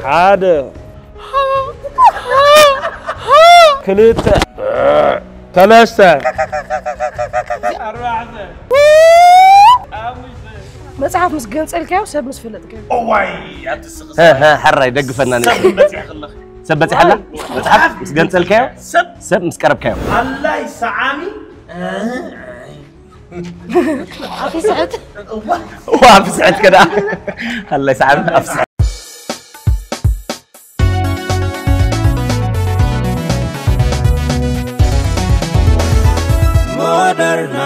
ሓደ፣ ክልተ፣ ሰለስተ፣ ኣርባዕተ፣ ሓሙሽተ። መጽሓፍ ምስ ገንጸልካዮ ሰብ ምስ ፈለጥካዮ። እዋይ፣ ኣትስኽ። ሀ፣ ሀ፣ ሕራይ ደግፈና ነዚ። ሰብ በጺሕክለኺ። ሰብ በጺሕላ? መጽሓፍ ምስ ገንጸልካዮ? ሰብ። ሰብ ምስ ቀረብካዮ? ኣላይ ሰዓሚ። ኣፊ ስዕት። እዋ፣ ኣፊ ስዕት ከዳ። ኣላይ ሰዓሚ፣ ኣፊ ስዕት። ሞደርና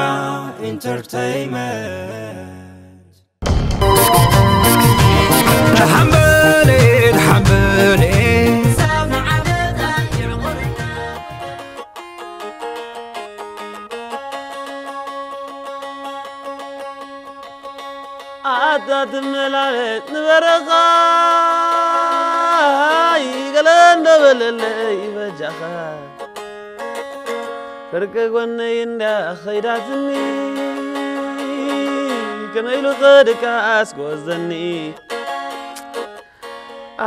ኢንተርተይመንት። ሓምበሌ፣ ሓምበሌ። ኣታ ትመላለስ ንበረኻ ገለ እንደበለለይ በጃኻ። ፍርቂ ጎነይ እንዳ ኸይዳትኒ ከመይ ኢሉ ኸድካ ኣስጎዘኒ።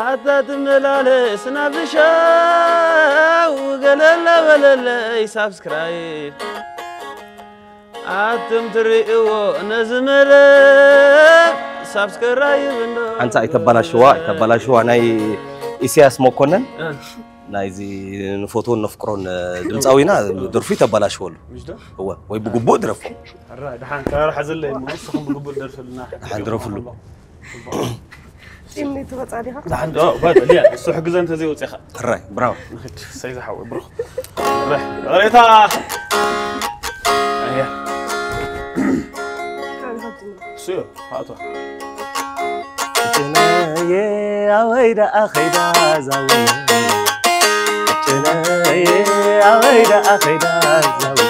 ኣታ ትመላለስ ናብ ሻው ገለ ለበለለይ ሳብስክራይብ። ኣቱም ትርእይዎ ነዚ መደብ ሳብስክራይብ እንዶ። ሓንሳ ኣይተባላሽዋ፣ ኣይተባላሽዋ። ናይ ኢሳያስ መኮነን፣ እ። ናይዚ ንፈትዎን ነፍቅሮን ድምፃዊና ደርፉ ይተባላሽወሉ። ምሽ ዶ? እወ፣ ወይ ብግቡእ ድረፎ። ኣራ፣ ደሓን ተራርሓ ዘለይ እሞ ንስኹም ብግቡእ ደርፍልና። ደሓን ድረፍሉ። ጺምኒ ትወጻ ዲኻ? ደሓን ዶ? ባዶ፣ ሊያ፣ እሱ ሕግዘ እንተዘይወጺኻ። ሕራይ፣ ብራቮ። ንኽድ፣ ሰይ ዝሓወይ፣ ብሩኽ። ሕራይ፣ ሬታ። ኣያ። እሱ እዩ፣ ኣቶ። ጭነየ፣ ኣበይ ደኣ ኸይዳ ዛውየ? ጭነየ፣ ኣበይ ደኣ ኸይዳ ዛውየ?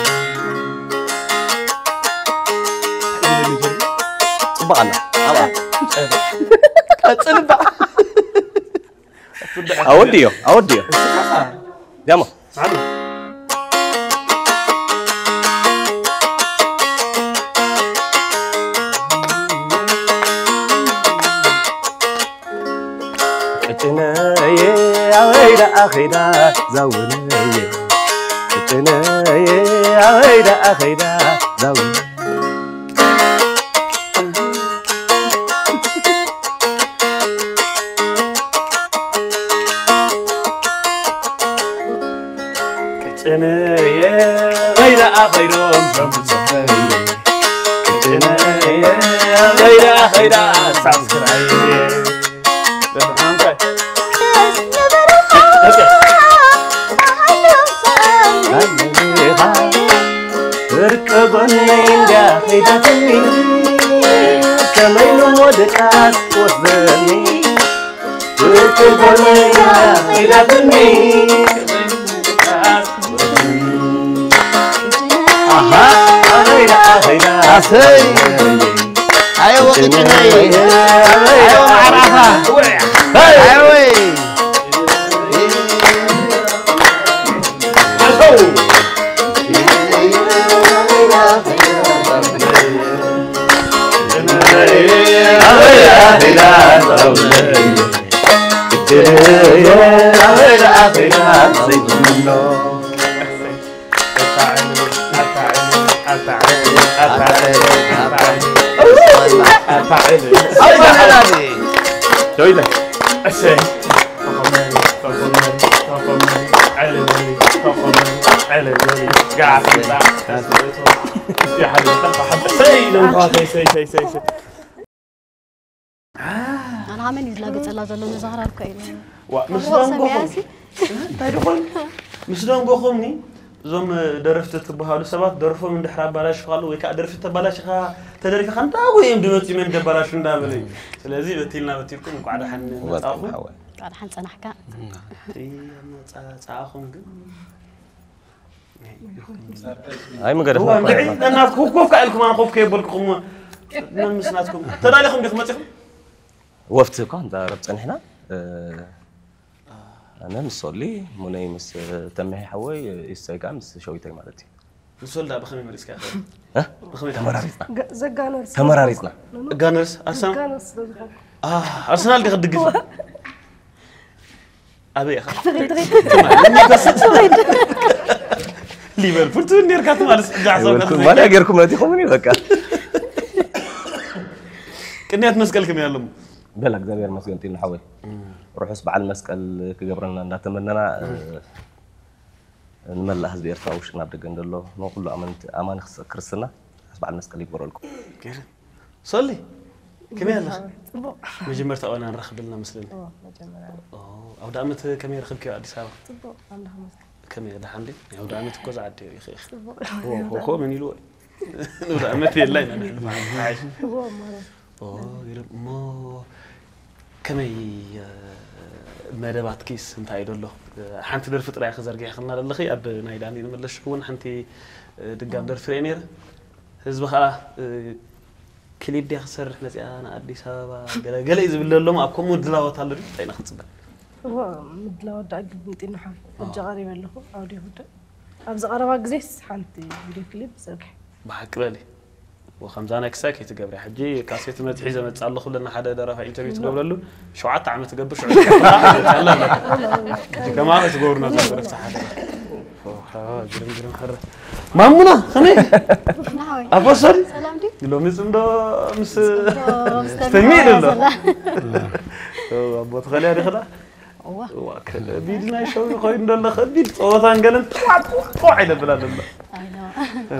ጽቡቕ ኣላ። ኣብኣ። ቀጽል እባ። ኣወድዮ፣ ኣወድዮ። ዳሞ። ቅጭነየ ኣበይ ደኣ ኸይዳ ዛውነየ? ቅጭነየ ኣበይ ደኣ ኸይዳ ዛውነየ? ቅጭነየ በይዳ ኸይዶም ከም ዝሰፈይ። ቅጭነየ በይዳ ኸይዳ ሳብስክራይብ። ፍርቂ ጎነይ እንዳ ኸይዳትኒ፣ ከመይ ኢሉ ወድቃስ ወስደኒ። ፍርቂ ጎነይ እንዳ ኸይዳትኒ። ኣሃ፣ ኣበይ ደኣ ኸይዳ? ኣሰይ። ኣየወ ቅጭነይ። ኣበይ ኣየወ ደኣ መዓር ኣፋ። ኸይዳ? ኣየወይ። ኣነ ከመይ እዩ ዝላገጸላ ዘሎ ነዛ ክራር እኮ ኢለ። ዋ፣ ምስ ደንጎኹም። እንታይ ደኾን? ምስ ደንጎኹምኒ፣ እዞም ደረፍቲ ትበሃሉ ሰባት ደርፎም እንድሕር ኣባላሽኻ ኣለዉ ወይ ከዓ ደርፊ ተባላሽኻ ተደሪፍኻ እንታይ ወይ እዮም ድመፂ መን ደባላሹ እንዳበለ እዩ። ስለዚ በቲልና በቲልኩም እንኳዕ ደሓን መጻኹም። እንኳዕ ደሓን ጸናሕካ። እቲ ኣመጻጽኣኹም ግን ኣይምገደፍና እዋ፣ እኮ እንድዒ፣ ኢና። እናት ኮፍ፣ ኮፍ ከኣ ኢልኩም፣ ኣነ ኮፍ ከየበልኩኹም፣ መምስ ናትኩም። ተዳሊኹም ዲኹም መጺኹም? ወፍቲ እኳ እንዛረብ ጸኒሕና፣ እ፣ ኣነ ምስ ሶሊ፣ ሙነይ ምስ ተምሄ ሓወይ፣ ኢሳይ ከኣ ምስ ሸዊተይ ማለት እዩ። ንሶል ደኣ ብኸመይ መሪጽካ ኢኻ? እ? ብኸመይ ተመራሪጽና። ገ-፣ ዘጋነርስ። ተመራሪጽና። እጋነርስ፣ ኣርሰናል? ዘጋነርስ ስለ ዝኾንኩ። ኣ፣ ኣርሰናል ዲኻ ትድግፍ? ኣበይ ኢኻ? ሊቨርፑል ትብል ኔርካ ትማል፣ ጽጋዕ ሰው ሊቨርፑል ትብል። ማልያ ጌርኩም መቲኹምኒ በቃ። ቅንያት መስቀል ከመይ ኣለሞ? በላ እግዚኣብሔር ይመስገን ጢኑ ሓወይ። ርሑስ በዓል መስቀል ክገብረልና እንዳተመነና፣ እ፣ ንመላእ ህዝቢ ኤርትራ ውሽጥን ኣብ ደገን ዘሎ ንኩሉ ኣመንቲ ኣማኒ ክስ-፣ ክርስትና ርሑስ በዓል መስቀል ይግበረልኩም። ሶሊ፣ ከመይ ኣለኽ? ጽቡቕ። መጀመርታ እዋን ንራኸበልና መስለኒ። እዎ፣ መጀመርያ። ኦ፣ ኣውደ ዓመት ከመይ ረኽብክዮ ኣዲስ ኣበባ? ጽቡቕ፣ ኣምላኽ ይመስገን። ከመይ ደሓን ድዩ? ናይ ኣውደ ዓመት እኮ ዝዓዲ እዩ፣ ይኽእል። ጽቡቕ። ኦ፣ ሆ፣ ሆ፣ መን ኢልዎ? ንብረት መት የላ ኢና ንሕልፋ። እዎ፣ ማለት። ኦ፣ ይርም-፣ እሞ ከመይ፣ እ፣ መደባትኪስ እንታይ እዩ ደሎ? እ፣ ሓንቲ ደርፊ ጥራይ ክዘርግሕልና ደለኺ፣ ኣብ ናይ ዳኒ ንመለስሽ እውን ሓንቲ፣ እ፣ ድጋም ደርፊ ርኤ ነይረ። ህዝቢ ኸኣ፣ እ፣ ክሊፕ ድያ ክሰርሕ መጽያ ንኣዲስ ኣበባ፣ ገለ፣ ገለ እዩ ዝብል ኣሎ፣ እሞ ኣብ ከምኡ ድላዎት ኣሎ ድዩ? እንታይ ኢና ክንጽበ? እዎ፣ ምድላዋት ደኣ ግብን ጢንሖ። ሕጂ ኣዎ። ቀሪበ ኣለኹ፣ ኣውዲዮ ውድእ። ኣብዚ ቀረባ ግዜስ ሓንቲ ቪድዮ ክሊፕ ዝሰርሕ። ብሓቂ በሊ። ወኸምዛ ናይ ክሳይ ከይትገብሪ። ሕጂ ካሴት መትሒ ዘመጽእ ኣለኹ ለና ሓደ ደራፋይ ኢንተርቪው ትገብረሉ። ሸውዓተ ዓመት ትገብር፣ ሽዑ ትገብራ፣ ትመጽእ ኣላ ኣለካ። ሕጂ ከማኸ ትገብሩና ዘሎ ረብሳ ሓደ። ኦሆ፣ ግርም፣ ግርም፣ ሕረ። ማሙና፣ ከመይ? ናሆይ። ኣቦ ሶሪ? ሰላም ድዩ? ሎሚ ጽምዶ ምስ ጽምዶ ምስ ተሚ ተሚ ኢሉ ኣሎ። ሰላም። ኦ፣ ኣቦ ተኸልያ ዲኽላ? እዋ። እዋ፣ ከቢድ ናይ ሸው ኮይኑ ደሎ፣ ከቢድ ጸወታን ገለን ጥዋዕ፣ ጥዋዕ፣ ጥዋዕ ይለብል ኣሎ። ኣይ፣ ኖ።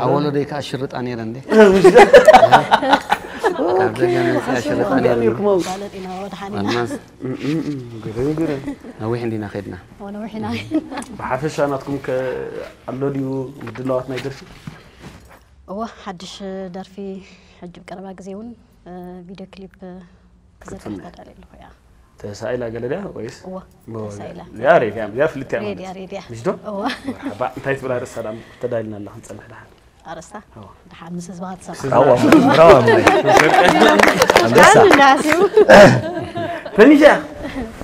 ኣብ ወለዶይ ከኣ ሽርጣ ነይረ እንዴ? ኣብ ደገ መጽኣ ሽርጣ ነይረ እንዴ? ፋለጥ ኢና፣ ወድሓን ኢና። ኣልማዝ። እም፣ እም፣ እም፣ ግርም፣ ግርም። ነዊሕ እንዲና ከድና። እዎ፣ ነዊሕ ኢና። ብሓፈሻ ናትኩም ከ ኣሎ ድዩ ምድላዋት ናይ ደርፊ? እዎ፣ ሓድሽ ደርፊ ሕጂ ብቀረባ ግዜ እውን፣ እ፣ ቪድዮ ክሊፕ፣ እ፣ ክዘርግሕ ክትፍነ። ተዳልየ ኣለኹ፣ ያ። ተሳኢላ ገለ ድያ ወይስ? እዎ፣ እዎ፣ ተሳኢላ። ያ ሬድያ፣ ያ ፍልጥያ ማለት። ሬድያ፣ ሬድያ። ምሽ ዶ? እዎ። መርሓባ፣ እንታይ ትብላ ርእሳ ዳም ተዳሊና ኣላ ክንጸንሕ ደሓን? ኣርእስታ? እዎ። ደሓን ምስ ህዝባ ክትሰምዕ። ኣዎ፣ ብራዋ፣ ብራዋ። ኣንበሳ። ደሓን እንዳሲቡ። ተሚጃ።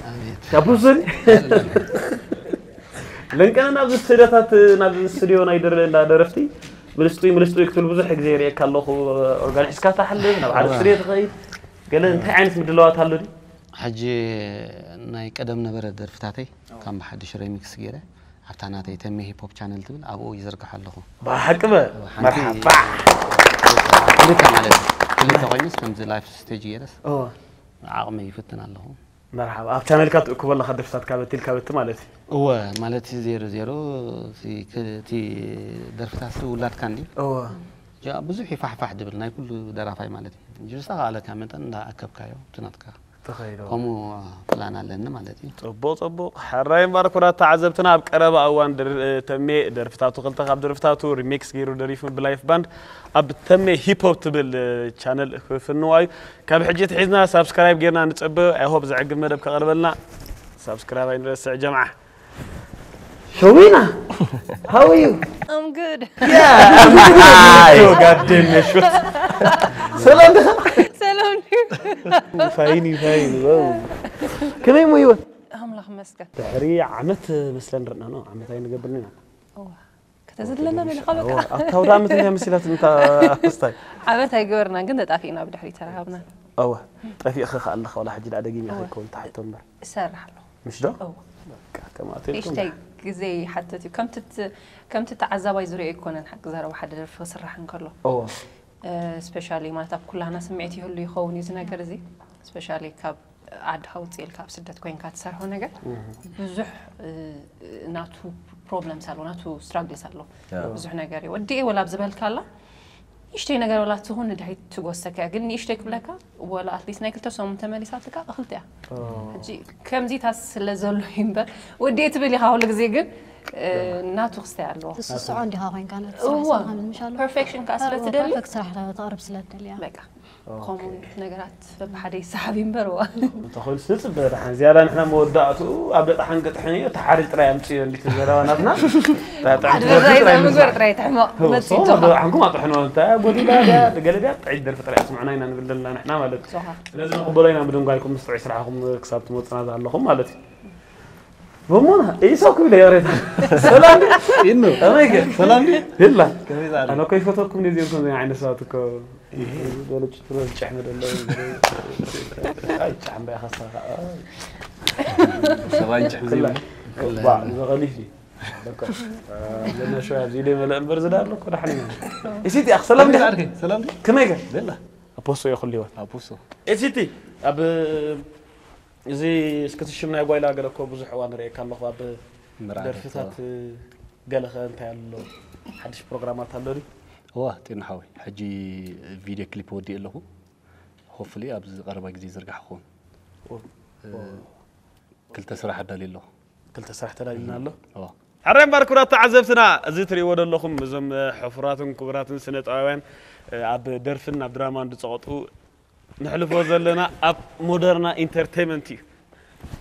ኣቤት። ካቡስን። ለንቀነ ናብ ስቱዲዮታት፣ ናብ ስቱዲዮ ናይ ደረ-፣ እንዳ ደረፍቲ፣ ምልስጡይ፣ ምልስጡይ ክትብል ብዙሕ ግዜ ይርእየካ ኣለኹ። ኦርጋን ሒዝካ ትሓልፍ፣ ናብ ሓደ እዋ። ስቱዲዮ ትኸይድ። ገለ እንታይ ዓይነት ምድላዋት ኣሎ ድዩ? ሕጂ ናይ ቀደም ነበረ ደርፍታተይ፣ እዋ። ከም ብሓድሽ ሬሚክስ ገይረ፣ ኣብታ ናተይ ተሜ ሂፕ ሆፕ ቻነል ትብል፣ ኣብኡ ይዝርግሖ ኣለኹ። ብሓቂ በ፣ እዋ፣ ሓንቲ መርሓባ። ክልተ ማለት እዩ። ክልተ ኮይኑስ ከምዚ ላይፍ ስቴጅ ገይረስ እዋ። ዓቕመይ ይፍትን ኣለኹ። መርሓባ። ኣብ ቻነልካ ትእክቦ ኣለኻ ደርፍታትካ በቲ ኢልካ በቲ ማለት እዩ። እወ፣ ማለት ዜሮ ዜሮ፣ እቲ ክ-፣ እቲ ደርፍታትሲ ውላድካ እንድዩ። እወ። ጃ ብዙሕ ይፋሕፋሕ ድብል ናይ ኩሉ ደራፋይ ማለት እዩ። ጅርሳ ከኣለካ መጠን እንዳኣከብካዮ እቲ ናትካ። ትኸይዶ። ከምኡ ፕላን ኣለኒ ማለት እዩ። ጽቡቕ፣ ጽቡቕ። ሕራይ እምበኣር ክቡራት ተዓዘብትና፣ ኣብ ቀረባ እዋን ድር-፣ ተሜ ደርፍታቱ፣ ክልተ ካብ ደርፍታቱ ሪሚክስ ገይሩ ደሪፉ ብላይፍ ባንድ ኣብ ተሜ ሂፕ ሆፕ ትብል ቻነል ክፍንዋ እዩ። ካብ ሕጂ ትሒዝና ሳብስክራይብ ጌርና ንጸበዮ። I hope ዘዕግብ መደብ ከቕርበልና ሳብስክራይብ ኣይንረስዕ ጀምዓ። ሸዊና፣ how are you? I'm good. Yeah, I'm good. God damn it. ሰላም ዲኻ? ሰላም ድዩ? ፋይን እዩ፣ ፋይን እዩ። ዋው። ከመይ እሞ ህይወት? ኣምላኽ ይመስገን። ድሕሪ ዓመት መስለን ርና ነው፣ ዓመት ኣይንገብርን ኢና። እዋ። ከተዘለና በልኻ በቃ። እዋ፣ ኣብታ ኣውደ ዓመት እንድያ መሲላት እንታ ክስታይ። ዓመት ኣይገበርናን፣ ግን ተጣፊእና ብድሕሪ ተራኸብና። እዋ፣ ጠፊእኺ ከኣ ኣለኻ፣ ዋላ ሕጂ ደኣ ደጊም እዋ። ኢኺ ክኸውን ትሓቶ እምበር። እሰርሕ ኣለኹ። ምሽ ዶ? እዋ። በቃ፣ ከማእቲ ኢልኩም። ንእሽተይ ግዜ ይሓትት እዩ። ከምቲ ት-፣ ከምቲ ተዓዛባይ ዙርያ ኣይኮነን ሓቂ ዘረባ ሓደ ደርፊ ክስራሕ እንከሎ። እዋ። እ፣ ስፔሻሊ ማለት ኣብ ኩላህና ስምዒት ይህሉ ይኸውን እዩ እዚ ነገር እዚ። ስፔሻሊ ካብ ዓድኻ ውፅእ ኢልካ ኣብ ስደት ኮይንካ ትሰርሖ ነገር እህ። ብዙሕ፣ እ፣ ናቱ ፕሮብለምስ ኣለዎ፣ ናቱ ስትራግልስ ኣለዎ። ያ። ብዙሕ ነገር እዩ። ወዲኤ ወላ ኣብ ዝበልካ ኣላ፣ ንእሽተይ ነገር ወላ ትኹን ንድሕሪት ትጎሰካ እያ። ግን ንእሽተይ ክብለካ፣ ወላ ኣትሊስት ናይ ክልተ ሰሙን ተመሊሳትካ እኽልቲ እያ። ኦ። ሕጂ ከምዚታት ስለ ዘሎ እዩ እምበር፣ ወዲኤ ትብል ኢኻ ኩሉ ግዜ፣ ግን፣ እ፣ ናቱ ክስታይ ኣለዎ። ትስስዖ እንዲኻ ኮይንካ ነቲ ስራሕ እዋ። ስራኻ ምምሻሎ። ፐርፌክሽን ከኣ ስለ እዋ፣ ትደሊ። ፐርፌክት ስራሕ ተቕርብ ስለ ትደሊ እያ። በቃ። ኦኬ። ከምኡ ነገራት በብሓደ ይሰሓብ እምበር፣ እዋ። እንተኾይኑ ንጽበ ደሓን ዝያዳ ንሕና መወዳእትኡ ኣብ ደጣሓን ቅጥሕን እዩ፣ ተሓሪ ጥራይ ኣምጽዮ እንዲት ዘረባ ናትና። ኣድቨርታይዝ ጥራይ ምግባር ምስማዕ። ጥራይ ትሕመቕ፣ እዎ፣ መጺእ እሶም ትኾ። ደጣሓንኩም ኣጥሕኖ፣ እንታይ ጎዲላ ድያ፣ ገለ ድያ፣ ጥዒት ደርፊ ጥራይ ኣስምዑና ኢና ንብል ዘለና ንሕና ማለት እዩ። ሶኻ። ስለዚ ንቕበሎ ኢና ብድንጓይኩም ምስ ጥዑይ ስራሕኹም ክሳብ ትመጹና ዝሃለኹም ማለት እዩ። በሞና፣ ኢሳው ክብል እየ ቅሬታ። ሰላም ድዩ? ኢኑ። ከመይ ከ? ሰላም ድዩ? የላ። ከመይ ዛዕባ? ኣነ እኮ ይፈተኩም ነዚኦም ከምዚ ዓይነት ሰባት እኮ። በለጭ ትበል ጭሕሚ ደሎ። ኣይ ጫሕምባ ኢኻ ሳኻ። ሰባን ጭሕሚ ዘይብሉ። ባ ዘቐሊፍ እዩ። በቃ ለና ሸው ኣብዚ ኢደ መለ እምበር ዝዳ ኣሎ እኮ ዳሕኒ። እሲቲ ኣኽ ሰላም ዲኻ? ሰላም ከመይ ገር? ደላ ኣፖስቶ ይኹል ይወት። ኣፖስቶ እሲቲ ኣብ እዚ እስክትሽም ናይ ጓይላ ገለ እኮ ብዙሕ እዋን ርእየካ ኣለኹ ኣብ መርዓ ደርፍታት ገለ ኸ እንታይ ኣሎ? ሓድሽ ፕሮግራማት ኣሎ ድዩ? እዋ ጤና ሓወይ ሕጂ ቪድዮ ክሊፕ ወዲእ ኣለኹ። ሆፍሊ ኣብዚ ቀረባ ግዜ ዝርጋሕ ክኸውን ክልተ ስራሕ ኣዳልየ ኣለኹ። ክልተ ስራሕ ተዳሊልና ኣሎ። እዋ ሕራይ እምበር ክቡራት ተዓዘብትና፣ እዚ ትርእይዎ ዘለኹም እዞም ሕፉራትን ክቡራትን ስነ ጥበባውያን ኣብ ደርፍን ኣብ ድራማን ዝፀቐጡ ንሕልፎ ዘለና ኣብ ሞደርና ኢንተርቴይመንት እዩ።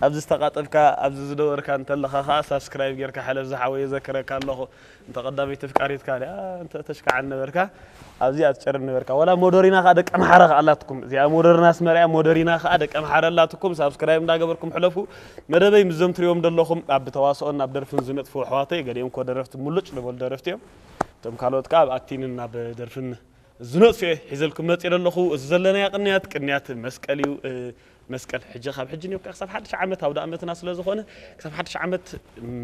ኣብዚ ዝተቃጠብካ ኣብዚ ዝደወርካ እንተለኻ ከዓ ሳብስክራይብ ጌርካ ሕለፍ ዝሓወይ የዘክረካ ኣለኹ። እንተ ቀዳመይቲ ፍቃሪትካ ድያ እንተ ተሽካዓን ነበርካ ኣብዚኣ ትጨርም ነበርካ። ዋላ ሞደሪና ከዓ ደቂ ኣምሓራ ከዓ ኣላትኩም። እዚኣ ሞደርና ኣስመራ እያ፣ ሞደሪና ከዓ ደቂ ኣምሓራ ኣላትኩም። ሳብስክራይብ እንዳገበርኩም ሕለፉ። መደበይ ምስዞም ትሪኦም ዘለኹም ኣብ ተዋስኦን ኣብ ደርፍን ዝነጥፉ ኣሕዋተይ፣ ገሊኦም እኮ ደረፍቲ ሙሉጭ ዝበሉ ደረፍቲ እዮም። እቶም ካልኦት ከዓ ኣብ ኣክቲንን ኣብ ደርፍን ዝነጥፉ እየ ሒዘልኩም መፅእ ዘለኹ። እዚ ዘለናዮ ቅንያት ቅንያት መስቀል እዩ። መስቀል ሕጂ ካብ ሕጂ ኒዮ ክሳብ ሓድሽ ዓመት ኣውደ ኣመትና ስለ ዝኾነ ክሳብ ሓድሽ ዓመት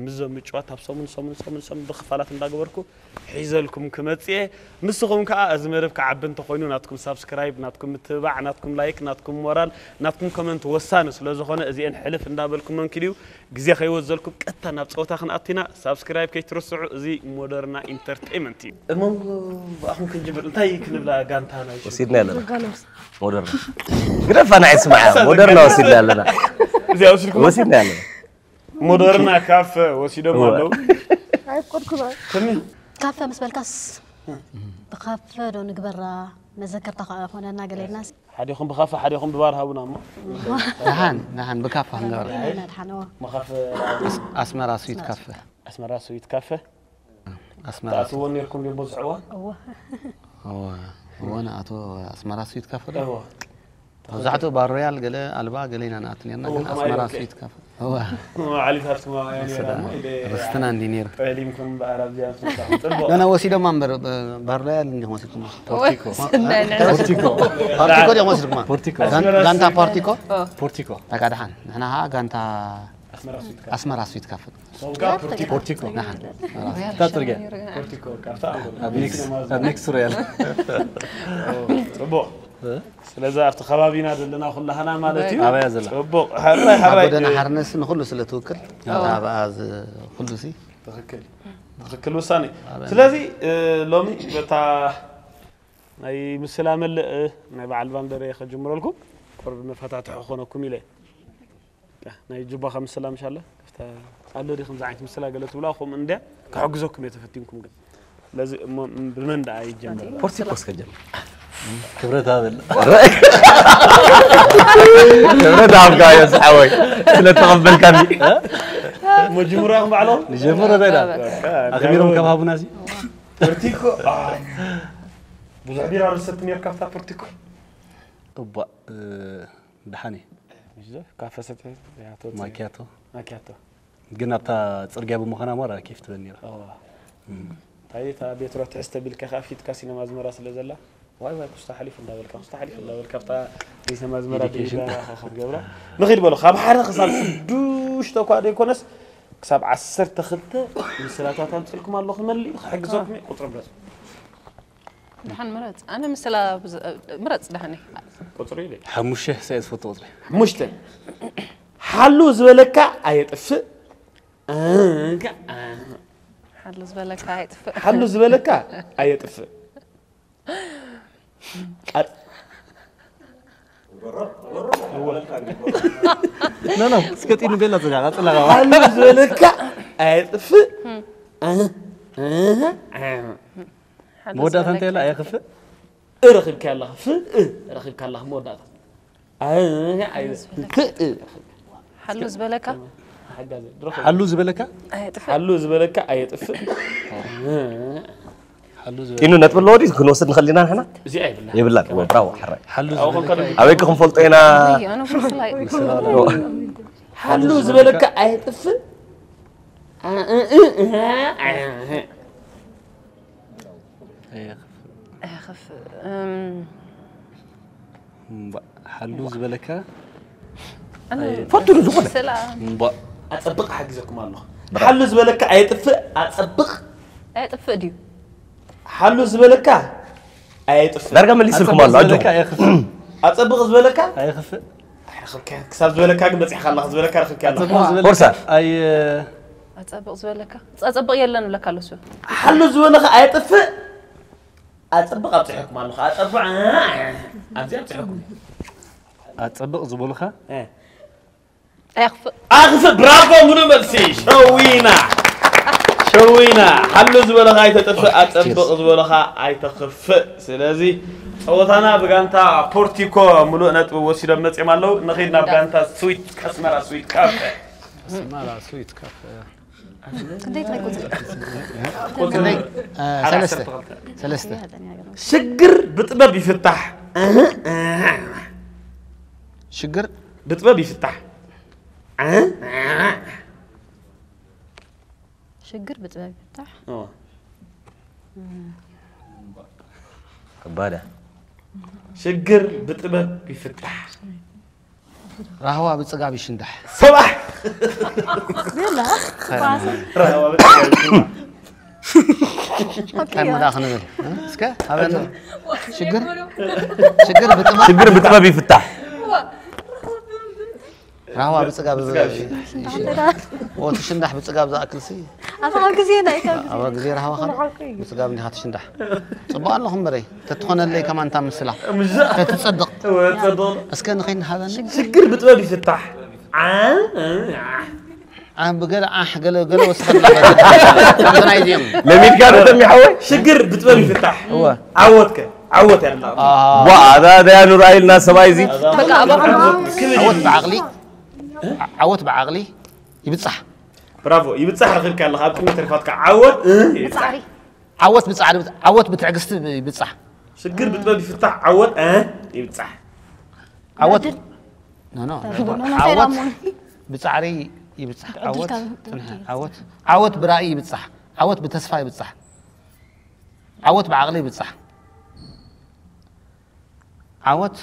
ምስዞም ምጭዋት ኣብ ሰሙን ሰሙን ሰሙን ሰሙን ብክፋላት እንዳገበርኩ ሒዘልኩም ክመፅእ እየ። ንስኹም ከዓ እዚ መደብ ክዓቢ እንተኾይኑ ናትኩም ሳብስክራይብ፣ ናትኩም ምትብባዕ፣ ናትኩም ላይክ፣ ናትኩም ሞራል፣ ናትኩም ኮመንት ወሳኒ ስለ ዝኾነ እዚአን ሕልፍ እንዳበልኩመን ኪድዩ ግዜ ከይወዘልኩም ቀጥታ ናብ ፀወታ ክንኣቱ ኢና። ሳብስክራይብ ከይትርስዑ። እዚ ሞደርና ኢንተርቴይመንት እዩ። እሞ ብኣኹም ክንጅምር እንታይ ክንብላ ጋንታ ናይ ወሲድና ኣለና ሞደርና ግደፋ ናይ ስማዕ ሞደርና ወሲድና ኣለና እዚኣ ወሲድኩም ወሲድና ኣለና ሞደርና ካፈ ወሲዶም ኣለዉ። ኣይቆድኩና ከመይ ካፈ ምስ በልካስ ብካፈ ዶ ንግበራ መዘከርታ ከዓ ኮነና ገለና ሓዲኹም ብካፈ ሓዲኹም ብባር ሃቡና እሞ ደሓን ደሓን ብካፋ ክንገብር ናድሓነዎ መኻፈ ኣስመራ ስዊት ካፈ ኣስመራ ስዊት ካፈ ኣስመራ ተኣትዎ ነርኩም ብ ብዙሕ እዋን እወ እወ እወ ንኣቶ ኣስመራ ስዊት ካፈ ዶ እዎ መብዛሕትኡ ባር ሮያል ገለ ኣልባ ገለ ኢና ንኣት ነርና ግን ኣስመራ ስዊት ካፈ እወ ሓሊፋትኩም ኣባያ ነራ እሞ ኢለ ርስትና እንዲ ነይሩ ጠሊምኩም በኣር ኣብዚኣ ምስ መጣኹም ፅቡቕ ገና ወሲዶማ እምበር ባር ሮያል እንዲኹም ወሲድኩም ፖርቲኮ ፖርቲኮ ፓርቲኮ ዲኹም ወሲድኩማ ፖርቲኮ ጋን- ጋንታ ፓርቲኮ ፖርቲኮ ታካ ደሓን ንሕና ከዓ ጋንታ ኣስመራ ስዊት ካፈ ኣስመራ ስዊት ካፈ ሰውጋ ፖርቲኮ ፖርቲኮ ደሓን እታ ፅርግያ ፖርቲኮ ካብታ ኣብ ኔክስት ሮያል ፅቡቕ ስለዚ ኣብቲ ከባቢና ዘለና ኩላህና ማለት እዩ ኣበያ ዘላ ፅቡቕ ሕራይ ኣብ ሕራይ ጎደና ሓርነስ ንኩሉ ስለ ትውክል ኣብኣ ዝ- ኩሉ ሲ ትኽክል ትኽክል ውሳኔ ስለዚ እ፣ ሎሚ በታ ናይ ምስላ መልእ እ፣ ናይ በዓል ባንደረ ከጅምረልኩም ቁርብ መፈታትሒ ክኾነኩም ኢለ ናይ ጁባኻ ምስላ ምሻለ ከፍታ ኣሎ ዲ ከምዚ ዓይነት ምስላ ገለ ትብላ ከምኡ እንድያ ክሕግዘኩም እየ ተፈቲንኩም ግን ስለዚ እሞ ብመን ደኣ ይጀምር ፖርቲኮ እስከ ጀምር ክብረት ኣበል ክብረት ኣብካ የስሓወይ ስለተቐበልካኒ እሞ ጅምሩ ኢኹም ባዕሎም ንጀምር ዳይዳ ኣኽቢሮም ካብ ሃቡና ሲ ፖርቲኮ ብዙሕ ቢራ ርሰት ነርካ ኣብታ ፖርቲኮ እባ ደሓን ካፈ ሰተ ማኪያቶ ማኪያቶ ግን ኣብታ ፅርግያ ብምዃና ማራ ኬፍ ትበል ነራ እንታይ እታ ቤትሮ ትሕዝተ ቢልካ ከዓ ፊትካ ሲነማ ኣዝመራ ስለ ዘላ ዋይ ዋይ ኩስታ ሓሊፉ እንዳበልካ ኩስታ ሓሊፉ እንዳበልካ ኣብታ ሲነማ ኣዝመራ ዲዳ ክትገብራ ንኺድ በሎ ካብ ሓደ ክሳብ ሽዱሽተ እኳ ዘይኮነስ ክሳብ ዓሰርተ ክልተ ምስላታት ኣምፅልኩም ኣለኹ መሊኡ ክሕግዘኩም እዩ ቁፅሪ ብረፅ ደሓን ምረፅ ኣነ ምስላ ምረፅ ደሓን ቁፅሪ ኢለ ሓሙሽተ ሳይ ዝፈቶ ቁፅሪ ሓሙሽተ ሓሉ ዝበለካ ኣየጥፍእ ሓሉ ዝበለካ ኣየጥፍእ ሓሉ ዝበለካ ኣየጥፍእ ኖ ኖ እስከ ጢኑ ቤላ ፅጋ ቀፅላ ሓሉ ዝበለካ ኣየጥፍእ መወዳእታ እንታይ ላ ኣየኽፍእ እረኺብካ ኣለኻ ፍእ ረኺብካ ኣለኻ መወዳእታ ሓሉ ዝበለካ ሓሉ ዝበለካ ኣየጥፍእ ሓሉ ዝበለካ ኣየጥፍእ ኢኑ ነጥቢ ኣለዎ ድዩ ክንወስድ ንኽእል ኢና ንሕና እዚኣ ይብላ የብላን እዎ ብራዎ ሓራይ ሓሉ ኣብኡ ዝበለካ ከንከል ኣበይ ክኹም ፈልጦ ኢና ኣነ ምስላ ሓሉ ዝበለካ ኣየጥፍእ ኣይኸፍእ። እም፣ እምባ፣ ሓሉ ዝበለካ ኣነ ፈቱ ዶ ዝኾነ? ስላ እምባ፣ ኣጸብቕ ሓጊዘኩም ኣለኹ። ሓሉ ዝበለካ ኣየጥፍእ። ኣጸብቕ ኣየጥፍእ ድዩ? ሓሉ ዝበለካ ኣየጥፍእ። ዳርጋ መሊስልኩም ኣሎ ኣጆኹም። ዝበለካ ኣይኽፍእ። ኣጸብቕ ዝበለካ ኣይኽፍእ። ኣይረኸብካዮ። ክሳብ ዝበለካ ግን በጺሕካ ኣለኻ። ዝበለካ ረኸብካ ኣለኻ። ኣጸብቕ ዝበለካ ፎርሳ። ኣይ ኣጸብቕ ዝበለካ ጸጸብቕ የለን ብለካ ኣለሱ። ሓሉ ዝበለካ ኣየጥፍእ። ኣጸብቕ ኣብጽሐኩም ኣለኹ። ኣጸብቕ ኣብዚ ኣብጽሐኩም። ኣጸብቕ ዝበሉኻ እ። ኣየኽፍእ። ኣኽፍእ። ብራቮ። ሙሉእ መልሲ። ሸዊና ሸዊና። ሓሉ ዝበለኻ ኣይተጥፍእ፣ ኣጸብቕ ዝበለኻ ኣይተኽፍእ። ስለዚ ጸወታና ብጋንታ ፖርቲኮ ሙሉእ ነጥቢ ወሲዶም መጺኦም ኣለዉ። ንኺድ ናብ ጋንታ ስዊት ኣስመራ ስዊት ካፌ። ኣስመራ ስዊት ካፌ። ክንደይ ትሪኢ ቁፅሪ? ቁፅሪ ክንደይ? አ፣ ሓደ ሰለስተ። ዓሰርተ ክልተ። ሰለስተ። ሽግር ብጥበብ ይፍታሕ። እህ፣ እህ። ሽግር ብጥበብ ይፍታሕ። እህ፣ እህ። ሽግር ብጥበብ ይፍታሕ። ኦ። ከባዳ ሽግር ብጥበብ ይፍታሕ። ራህዋ ብፅጋብ ይሽንዳሕ። ሰብኣሕ እንታይ ምዳ ክንብል እ? እስከ ሃበና። ሽግር ሽግር ብጥበብ ሽግር ብጥበብ ይፍታሕ። ራህዋ ብፅጋብ ወቲ ሽንዳሕ ብፅጋብ ዝኣክል ሲ ኣታ ካብ ግዜ ናይካ ኣብ ግዜ ራህዋ ካብ ብፅጋብ እንዲኻ ትሽንዳሕ። ፅቡቅ ኣለኹም በረይ ተትኾነለይ ከማን እታ ምስላ ተትፀድቕ። እስከ ንኸይድ ንሃበኒ። ሽግር ብጥበብ ይፍታሕ። ዓም ብገለ ዓሕ ገለ ገለ ወስኸልና። ከምዚ ናይ እዚኦም ለሚድካ ዶ ተሚሓወ? ሽግር ብጥበብ ይፍታሕ። እወ። ዓወትከ ዓወት ያላ ዋ ኣዛ ደያ ኑር ኣይልና ሰብኣይ እዚ በቃ ኣባኹም ዓወት ብዓቕሊ ዓወት ብዓቕሊ ይብፃሕ። ብራቮ። ይብፃሕ ረኺብካ ኣለኻ። ኣብ ቅድሚ ተሪፋትካ ዓወት እ፣ ይብፃሕ። ብፃዕሪ ዓወት ብፃዕሪ ዓወት ብትዕግስቲ ይብፃሕ። ሽግር ብጥበብ ይፍታሕ። ዓወት እ፣ ይብፃሕ። ዓወት ኖ ኖ ኖ፣ ኖ፣ ዓወት ሰላም። ብፃዕሪ ይብፃሕ። ዓወት ዕድልካ ፅንሐ። ዓወት ዓወት ብራእይ ይብፃሕ። ዓወት ብተስፋ ይብፃሕ። ዓወት ብዓቕሊ ይብፃሕ። ዓወት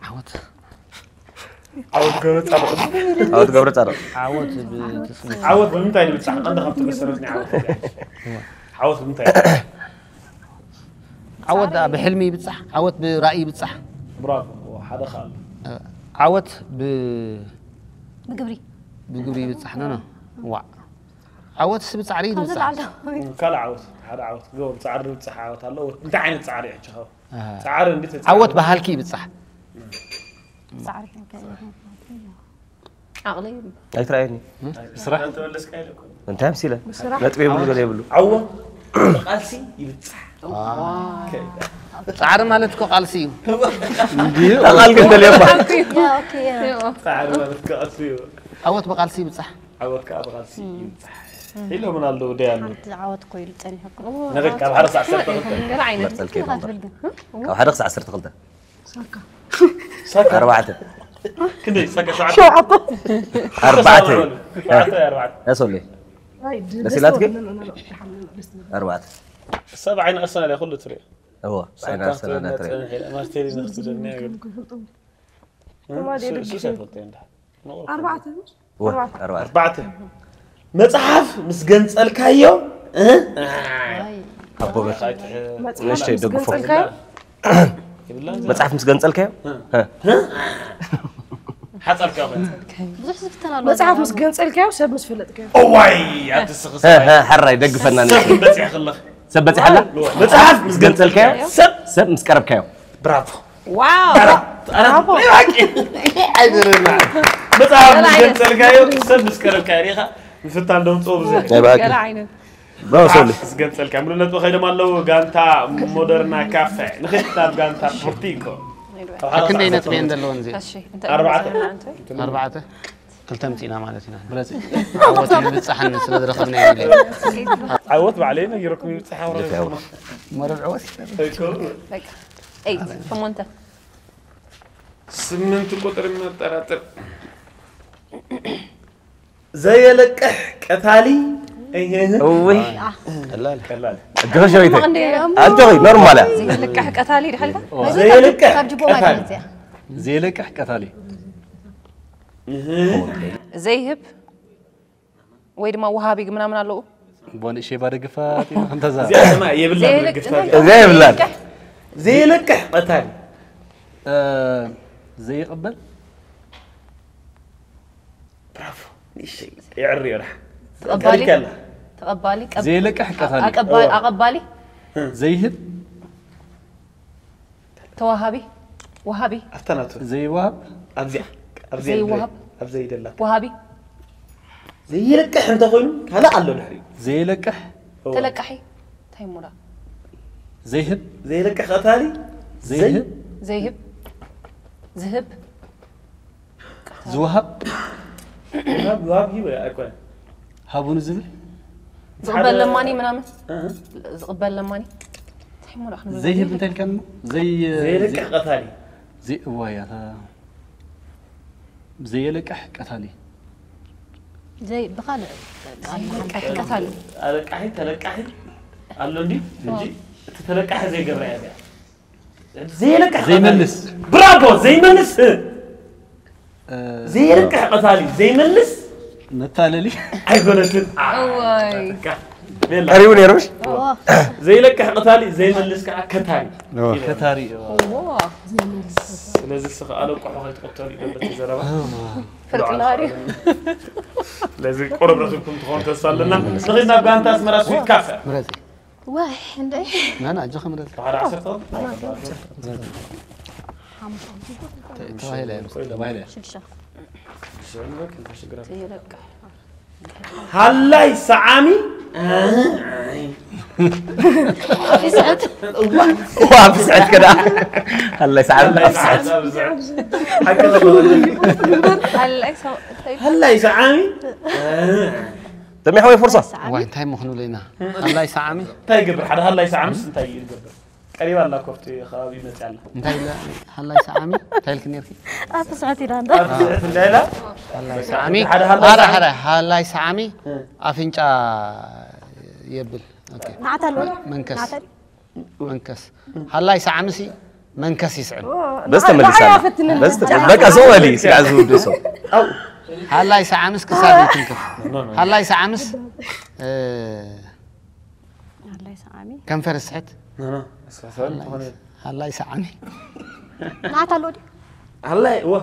ዓወት ዓወት ገብረ ጻድቕ። ዓወት ገብረ ጻድቕ ዓወት ብትስሚ ዓወት ብምንታይ ይብጻሕ? ቀንዲ ካብቲ መሰረት ናይ ዓወት እንታይ? ዓወት ብምንታይ? ዓወት ደኣ ብሕልሚ ይብጻሕ። ዓወት ብራእይ ይብጻሕ። ብራቮ። ሓደ ከኣ ኣሎ። ዓወት ብ ብግብሪ ብግብሪ ይብጻሕ። ኖ ኖ ዋዕ ዓወትስ ብጻዕሪ እዩ ካብዚ ዝብጻሕ። ላዕሊ ካልእ ዓወት፣ ሓደ ዓወት ግበር። ብጻዕሪ ዝብጻሕ ዓወት ኣሎ። እንታይ ዓይነት ጻዕሪ እዩ ሕጂ? ጻዕሪ እንዴት? ዓወት ብሃልኪ ይብጻሕ። ጻዕሪ ዓቕሊ ኣይትረኣየኒ ስራሕ ተመለስካ ኢለ እኮ። እንታይ ምሲለ ነጥቢ የብሉ ገለ የብሉ ዓወት ብቃልሲ ይብጻሕ። ጻዕሪ ማለት እኮ ቃልሲ እዩ። ቃል ግን ደልየባ ያ ኦኬ ያ ጻዕሪ ማለት ቃልሲ እዩ። ዓወት ብቃልሲ ይብጻሕ። ዓወት ከኣ ብቃልሲ ይብጻሕ ኢሎምን ኣለዉ ደያሉ። ሓንቲ ዓወት እኮ ኢሉ ጸኒሑ እኮ ንበቃ ኣብ ሓደ ሰዓት ሰርተ ክልተ ገለ ዓይነት መርጸልከ ይበምበር ትብል ግን ካብ ሓደ ክሳዕ ዓሰርተ ክልተ ሳካ ኣርባዕተ ክንደይ ሳካ ሰዓት ኣርባዕተ ኣርባዕተ ኣርባዕተ ያሶሌ ደስ ኢላትክ ኣርባዕተ ሰብ ዓይኒ ኣርሰናል እያ ኩሉ ትሪኦ እዎ ዓይን ኣርሰናል ትሪኦ ማርቴሊ ንክትብለኒ ሱስ ኣይፈልጦ እንዳ ኣርባዕተ እዎ ኣርባዕተ ኣርባዕተ መጽሓፍ ምስ ገንጸልካዮ እ? ኣቦ በል መጽሓፍ ንእሽተይ ምስ ደግፎ። ገንጸልካዮ መጽሓፍ ምስ ገንጸልካዮ ሓጸርካ ኾይኑ ብዙሕ ዝፍተን ኣሎ መጽሓፍ ምስ ገንጸልካዮ ሰብ ምስ ፈለጥካዮ እዋይ ኣትስኽስ ሕራይ ደግፈና ሰብ በጺሕ ከለኽ ሰብ በጺሓላ መጽሓፍ ምስ ገንጸልካዮ ሰብ ሰብ ምስ ቀረብካዮ ብራቮ ዋው ኣይደረና መጽሓፍ ምስ ገንጸልካዮ ሰብ ምስ ቀረብካዮ ሪኻ ምፍታን ደምጽኦ ብዙሕ ናይ ብሓቂ ገለ ዓይነት ብራቮ ሶሊ ምስ ገንጸልካ ሙሉ ነጥቢ ከይዶም ኣለዉ ጋንታ ሞደርና ካፈ ንኽድ ናብ ጋንታ ፖርቲኮ ክንደይ ነጥቢ እየን ዘለወን እዚኣ? እሺ እንታይ ኣርባዕተ። ዘለና እንታይ ኣርባዕተ ክልተ ምፂና ማለት ኢና። ዓወት ይብፃሕን ስለ ዝረኸብና እዩ። ዓወት ባዕለይ ነጊረኩም ይብፅሕ መረብ ዓወት በቃ ኤይት ሸሞንተ ስምንት ቁጥር መጠራጥር ዘየለቅሕ ቀታሊ እውይ ቀላል ኣጆኺ ሸዊተይ እንደ ኣጆኺ ኖርማል እያ ዘይልቅሕ ቀታሊ ድሓልካ ዘየልቅሕ ካብ ጅቦ ማለት ቀታሊ። እዚኣ ዘየለቅሕ ቀታሊ ዘይህብ ወይ ድማ ወሃቢ ምናምን ኣለኡ ቦንእሸ ባደግፋ እንተዛ እዚኣ ድማ የብላ ዘይልቅ- መግፍታት እዚኣ የብላን ዘይልቅሕ ቀታሊ ዘይቕበል ብራቮ ንእሽተይ የዕርዮ ዳ ተቐባሊ ከላ ተቐባሊ ቀብ- ዘይልቅሕ ቀታሊ ኣቀባሊ ኣቐባሊ ዘይህብ ተዋሃቢ ወሃቢ ኣብታ ናቱ ዘይዋሃብ ኣብዚኣ ኣብዚኣ ዘይዋሃብ። ኣብ ዘይደላ ወሃቢ ዘይልቅሕ እንተኮይኑ ካልእ ኣሎ ድሕሪ ዘይለቅሕ ተለቃሒ እንታይ ሙራ ዘይህብ ዘይልቅሕ ቀታሊ ዘይህብ ዘይህብ ዝህብ ዝወሃብ ዋብ ዋብ ይበ ኣይኮነ ሃቡኒ ዝብል ዝቕበል ለማኒ ምናምን ዝቕበል ለማኒ እንታይ ሙራ ክንብል ዘይህብ እንታይ ኢልካ እሞ ዘይ ዘይልቅሕ ቀታሊ ዘይ እዋይ ኣታ ዘየለቅሕ ቀታሊ ዘይ ብኻልእ ቀታሊ ኣለቃሒ ተለቃሒ ኣሎ እንዲ እንጂ እቲ ተለቃሒ ዘይገብራ እያ እዚኣ። ዘይለቅሕ ቀታሊ። ዘይመልስ ብራቮ ዘይመልስ እ፣ ዘይልቅሕ ቀታሊ ዘይመልስ መታለሊ ኣይኮነትን እዋይ ሜላ ቀሪቡ ነይሩ እሺ ዘይለቅሕ ቀታሊ ዘይመልስ ከዓ ከታሊ ከታሪ ዋ ስለዚ ስኻ ኣለቆሖ ከይትቆተሉ ይደበት ዘረባ ፍርቂ ናሪ ስለዚ ቁርብ ረክብኩም ትኾኑ ተስፋ ኣለና ንኽድ ናብ ጋንታ ኣስመራ ስዊት ካፈ ምረፂ ዋይ እንደ ናና ኣጆኸ ምረፂ ሓደ ዓሰርተ ተባሂለ ተባሂለ ሽሻ ሽግራት ሃላይ ሰዓሚ ይስዕት ዋ ብስዕት ከዳ ሃላይ ሰዓሚ ብስዕት ሃላይ ሰው እንታይ ሃላይ ሰዓሚ ተሚሖ ወይ ፍርሶ ዋይ እንታይ ምኽኑ ለና ሃላይ ሰዓሚ እንታይ ይገብር ሓደ ሃላይ ሰዓምስ እንታይ ይገብር ቀሪባ ኣላ ኮፍቲ ከባቢ መፅያ ኣላ እንታይ ኢለ ሃላይ ሰዓሚ እንታይ ኢልክ ነርኪ ኣፍስዐት ኢላ እንዳ እንዳላ ሃላይ ሰዓሚ ሓደ ሃላይ ሓደ ሰዓሚ። ሓደ ሃላይ ሰዓሚ እ። ኣፍንጫ የብል ኦኬ ናዕታ ኣሎ መንከስ ናዕታ መንከስ ሃላይ ሰዓምሲ መንከስ ይስዕብ በዚ ተመሊሳላ በዚ ተመ- በቃ ሰው በሊ ስጋ ዝውዱ ሰው ሃላይ ሰዓምስ ክሳድ ይትንክፍ ሃላይ ሰዓምስ እ፣ ኣላይ ሰዓሚ ከንፈር ስሕት ሃላይ ሰዓሚ ናዕታ ኣሎ ድዩ ሃላይ እወ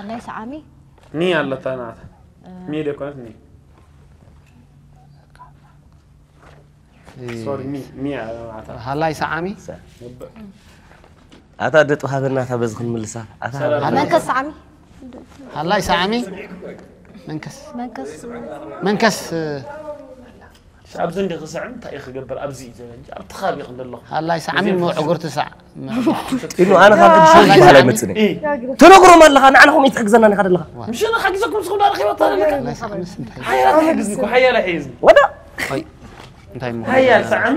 ኣላይ ሰዓሚ ኒ ኣለታ ናታ ሚ ደኮነት ኒ ሶሪ ሚ ሚ ኣለታ ሃላይ ሰዓሚ ኣታ ደጥብ ሃበናታ በዚ ክንምልሳ ኣታ ሰላም። መንከስ ሰዓሚ ሃላይ ሰዓሚ መንከስ መንከስ መንከስ ኣብዚ እንዲ ክስዕም እንታይ እዩ ክገብር ኣብዚ እዩ ዘበን ኣብቲ ከባቢ ክንደለኹ ሃላይ ሰዓሚ ምዕጉርቲ ሰዕ ኢሉ ኣነ ካብ ቅዱስ ባህላይ መፅኒ ተነግሮም ኣለኻ ንዓና ከምኡ ትሕግዘና ኒኻ ደለኻ ምሽ ሓግዘኩም ስኹም ዳር ከይወታ ኣለካ ሃላይ ሰዓምስ እንታይ ሓያላ ትሕግዝኒ እኮ ሓያላ ሕዝኒ ወዳ እንታይ ምኾነ ሓያል ሰዓም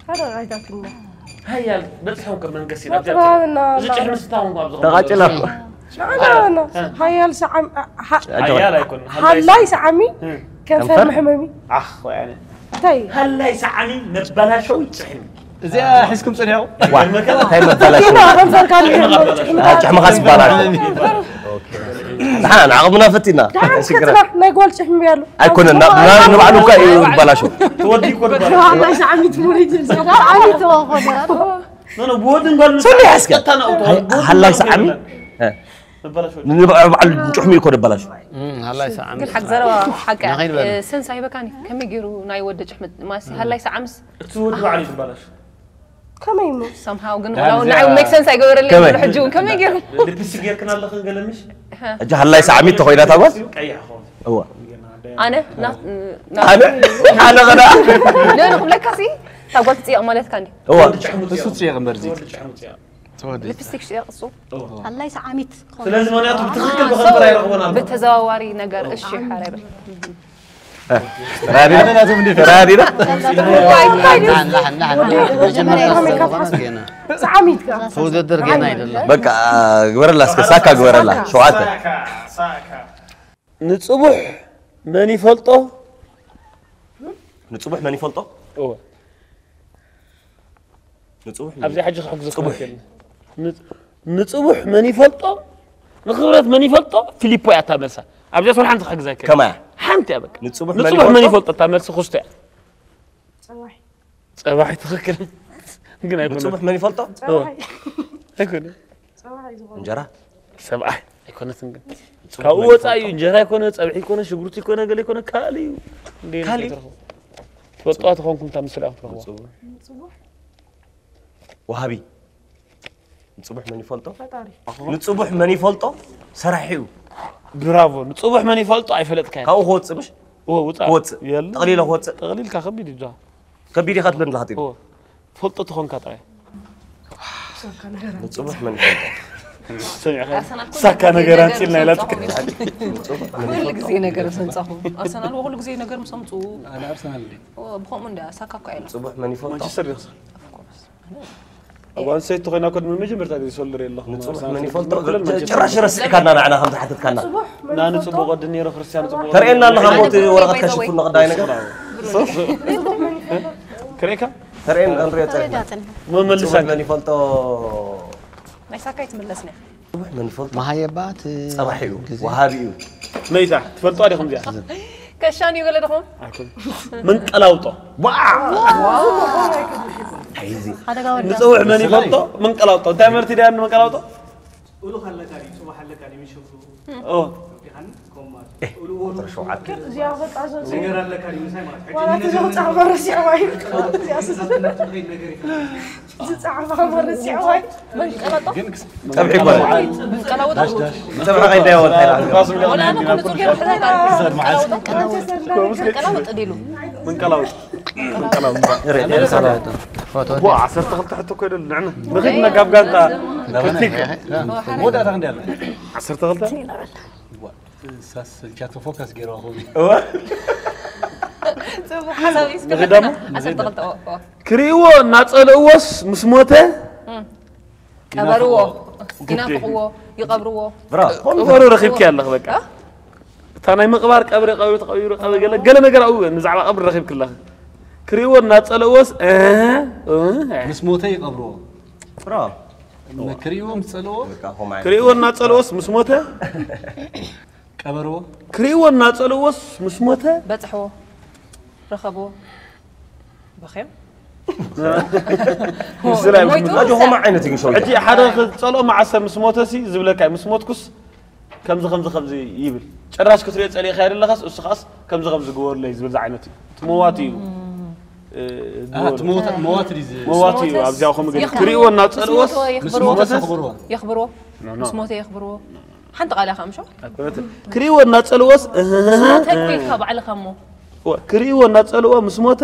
ተረጋጋትኛ ሓያል በፅሖም ከም መንገስ ኢና ተባብና እዚ ጭሕሚ ስታውን ካብ ዝኾነ ተቓጭላ ሓያል ሰዓም ሓያል ኣይኮን ሃላይ ሰዓሚ ከንፈር መሕመሚ ኣኽ ወያነ እንታይ ሃላይ ሰዓሚ መበላሸዊ ጭሕሚ እዚኣ ሒዝኩም ፀኒሑ እንታይ መበላሽ ኪና ከንፈር ካል ጭሕምኻ ስባራ ንዓቕምና ፈቲና ሽግረ ናይ ጓል ጭሕሚ ያሉ ኣይኮነን ንባዕሉ እኳ እዩ ዝበላሾ ትወዲ ይኮን ሃላይ ሰዓሚ ትሙሪት ሰዓሚ ተዋኾነ ብወድን ጓል ሰሚ ሓስከ ሃላይ ሰዓሚ መበላሸዊ ንባዕሉ ጭሕሚ ይኮ ደበላሹ ሃላይ ሰዓሚ ግን ሓቂ ዘረባ ሓቂ ንኸይድ በል። ሰንስ ኣይበካኒ ከመይ ገይሩ ናይ ወደ ጭሕሚ ማሲ ሃላይ ሰዓምስ እቲ ወዲ ባዕሉ ይበላሽ ከመይ እሞ somehow ግን ወላው ናይ make sense ኣይገበረለይ ከመይ? ሕጂ እውን ከመይ ገይሩ ሊፕስቲክ ጌርክን ኣለኽን ገለምሽ እጂ ሃላይ ሰዓሚ ተኾይና ታጓል ቀይሕ ኾን እዋ ኣነ ኣነ ኣነ ኸዳ ንብለካሲ ታጓል ትፅየቕ ማለትካ እንዲ እዋ እሱ ፅየቕ እምበር እዚ ወዲ ጭሕሙ ጽያ ተወዲ ሊፕስቲክ ሽየቕ እሱ ሃላይ ሰዓሚት ስለዚ ምክንያቱ ብትኽክል ብኸንፈር ኣይረኽቦን ኣሎ ብተዘዋዋሪ ነገር እሺ ሓራይ በል ራዲና ራዲና መጀመርያ ሰዓሚት ተውድድር ጌና ኣይደለ በቃ ግበረላ እስከ ሳካ ግበረላ ሸውዓተ ንጽቡሕ መን ይፈልጦ? ንጽቡሕ መን ይፈልጦ? እወ ንጽቡሕ ኣብዚ ሕጂ ክሕግዝ ጽቡሕ። ንጽቡሕ መን ይፈልጦ? ንክብረት መን ይፈልጦ? ፊሊፖ እያ እታ መልሳ። ኣብዚኣ ስለ ሓንቲ ክሕግዛ ይከ ከማያ ሓንቲ እያ በቃ። ንጽቡሕ ንጽቡሕ መን መን ይፈልጦ? እታ መልሲ ክስቶ እያ። ጸባሒ ጸባሒ ትኽክል ግን ኣይኮነ ንጽቡሕ መን ይፈልጦ? ጸባሒ ኣይኮነ ጸባሒ ዝኾነ እንጀራ ሰብኣይ ኣይኮነትን ግን ካብኡ ወፃ እዩ። እንጀራ ይኮነ፣ ፀብሒ ይኮነ፣ ሽጉርቲ ይኮነ፣ ገለ ይኮነ ካልእ እዩ። እንደ ካልእ እዩ። ትፈልጥዋ ተኾንኩም እታ ምስላ ክትረኽቦ ወሃቢ ንጽቡሕ መን ይፈልጦ? ፈጣሪ ንጽቡሕ መን ይፈልጦ? ሰራሒ እዩ። ብራቮ። ንጽቡሕ መን ይፈልጦ ኣይፈለጥካዮ። ካብኡ ክወጽእ ምሽ እዎ ውፃ ክወጽእ የለ ጠቕሊሎ ክወጽእ ጠቕሊልካ ከቢድ እዩ። ከቢድ ኢኻ ትብል ኣለኻ ትብል እዎ ትፈልጦ ተኾንካ ጥራይ ንጽቡሕ መን ይፈልጦ? ሰሚዕካ ሳካ ነገር ኣንፂልና ኢላትካ ኩሉ ግዜ ነገር ሰንጻኹም ኣርሰናል ኩሉ ግዜ ነገር ምስ ኣምጽኡ ኣነ ኣርሰናል እንዴ ብኸምኡ እንዳ ሳካ እኮ ኢላ ንጽቡሕ መን ይፈልጦ? ማንቸስተር ዲኻ ኣብ ኣንሰይቲ ኮይና ኮድ መጀመርታ ግዜ ሶልደር የለኹ ንጽቡሕ መን ይፈልጦ? ጭራሽ ረስዕካና ንዓና ከም ዝሓተትካና ና ንጽቡቅ ወዲ ነይሩ ክርስቲያን ጽቡቅ ተርእየና ኣለኻ ሞት ወረቐት ከሽፉ ንቕዳይ ነገር ክሬካ ተርእየን ንሪኦ ጸኒሕና መመልሳ ንጽቡሕ መን ይፈልጦ? ናይ ሳካ ይትምለስና ንጽቡሕ መን ይፈልጦ? መሃየባት ጸባሒ እዩ ወሃቢ እዩ መይታ ትፈልጦ ዲኹም እዚኣ ከሻን እዩ ገለ ድኹም ኣይኮን ምንቀላውጦ ሒዚ ንጽውዕ መን ይፈልጦ ምንቀላውጦ እንታይ መርቲ ዳያ ምንቀላውጦ ኡሉኽ ኣለካ ድዩ? ጽባሕ ኣለካ ድዩ? ምሸቱ ኦ ዲኻን ኮማ ኡሉ ቁጥሪ ሸውዓተ እዚኣ በቃ እዞ ነገር ኣለካ ድዩ? ምሳይ ማለት ሕጂ ዋላ ነገር ተዘውፅኣ መረሲዕዋ እዩ እዚኣ ስስ ዘትነፍቶ ከይድ ነገር ይፈልጥ ዝፀዓፋ መረሲዕዋ እዩ ጸብሒ ይኮነ ቀላውጣ ጸብሒ ከይዳ ይወጣ ወላ ኣነ ኩሉ ጽጌ ቀላውጥ ዲሉ ምንቀላውጦ ርኢ ርእሳ ፎቶ ዋ ዓሰርተ ክልተ ሕቶ ኮይደ ንዕና ንኽድ ነጋብ ጋንታ ክቲክ መወዳእታ ክንዲ ኣለ ዓሰርተ ክልተ ሳስ ቻቶ ፎካስ ገይረዋ ኾሚ ጽቡቅ ሓሳብ እዩ እስከ ንኽዳሞ ዓሰርተ ክልተ ኦ ኦ ክርእይዎ እናጸልእዎስ ምስ ሞተ ቀበርዎ ይናፍቅዎ ይቀብርዎ ብራቮ ቀበሩ ረኺብኪ ኣለኽ በቃ እታ ናይ ምቕባር ቀብሪ ቀብሪ ተቐቢሩ ቀብሪ ገለ ገለ ነገር ኣብኡ ንዛዕባ ቀብሪ ረኺብኪ ኣለኺ ክርእይዎ እናጸልእዎስ እ፣ እ፣ ምስ ሞተ ይቐብርዎ ብራቮ ክርእይዎ ምስ ጸልዎ በቃ ኾማይ ክርእይዎ እናጸልእዎስ ምስ ሞተ ቀበርዎ ክርእይዎ እናጸልእዎስ ምስ ሞተ በጽሕዎ ረኸብዎ በኸም ምስላ እዩ ሞይቱ? ኣጆ ኾማ ዓይነት እዩ ሸው ሕጂ ሓደ ክጸልኦ መዓሰ ምስ ሞተ ሲ ዝብለካ እዩ ምስ ሞትኩስ ከምዚ ከምዚ ከምዚ ይብል ጭራሽ ክትሪኦ ጸሊእካ የደለኻስ እሱ ኻስ ከምዚ ከምዚ ግበሩለይ ዝብል ዝዓይነት እዩ እቲ መዋቲ እዩ እ፣ መዋት ድዩ መዋቲ እዩ ኣብዚኣ ከምኡ ገለ ክርእይዎ እናጸልዎስ ምስ ሞተ የኽብርዎ ሞተ ተኽብርዎ የኽብርዎ ኖ፣ ኖ። ምስ ሞተ የኽብርዎ ሓንቲ ቃል ኢኻ ምሾ ኣይኮነትን ክርእይዎ እናጸልዎስ እህ፣ ሞተ እኮ ኢልካ ባዕልኻ እሞ ክርእይዎ እናጸልዎ ምስ ሞተ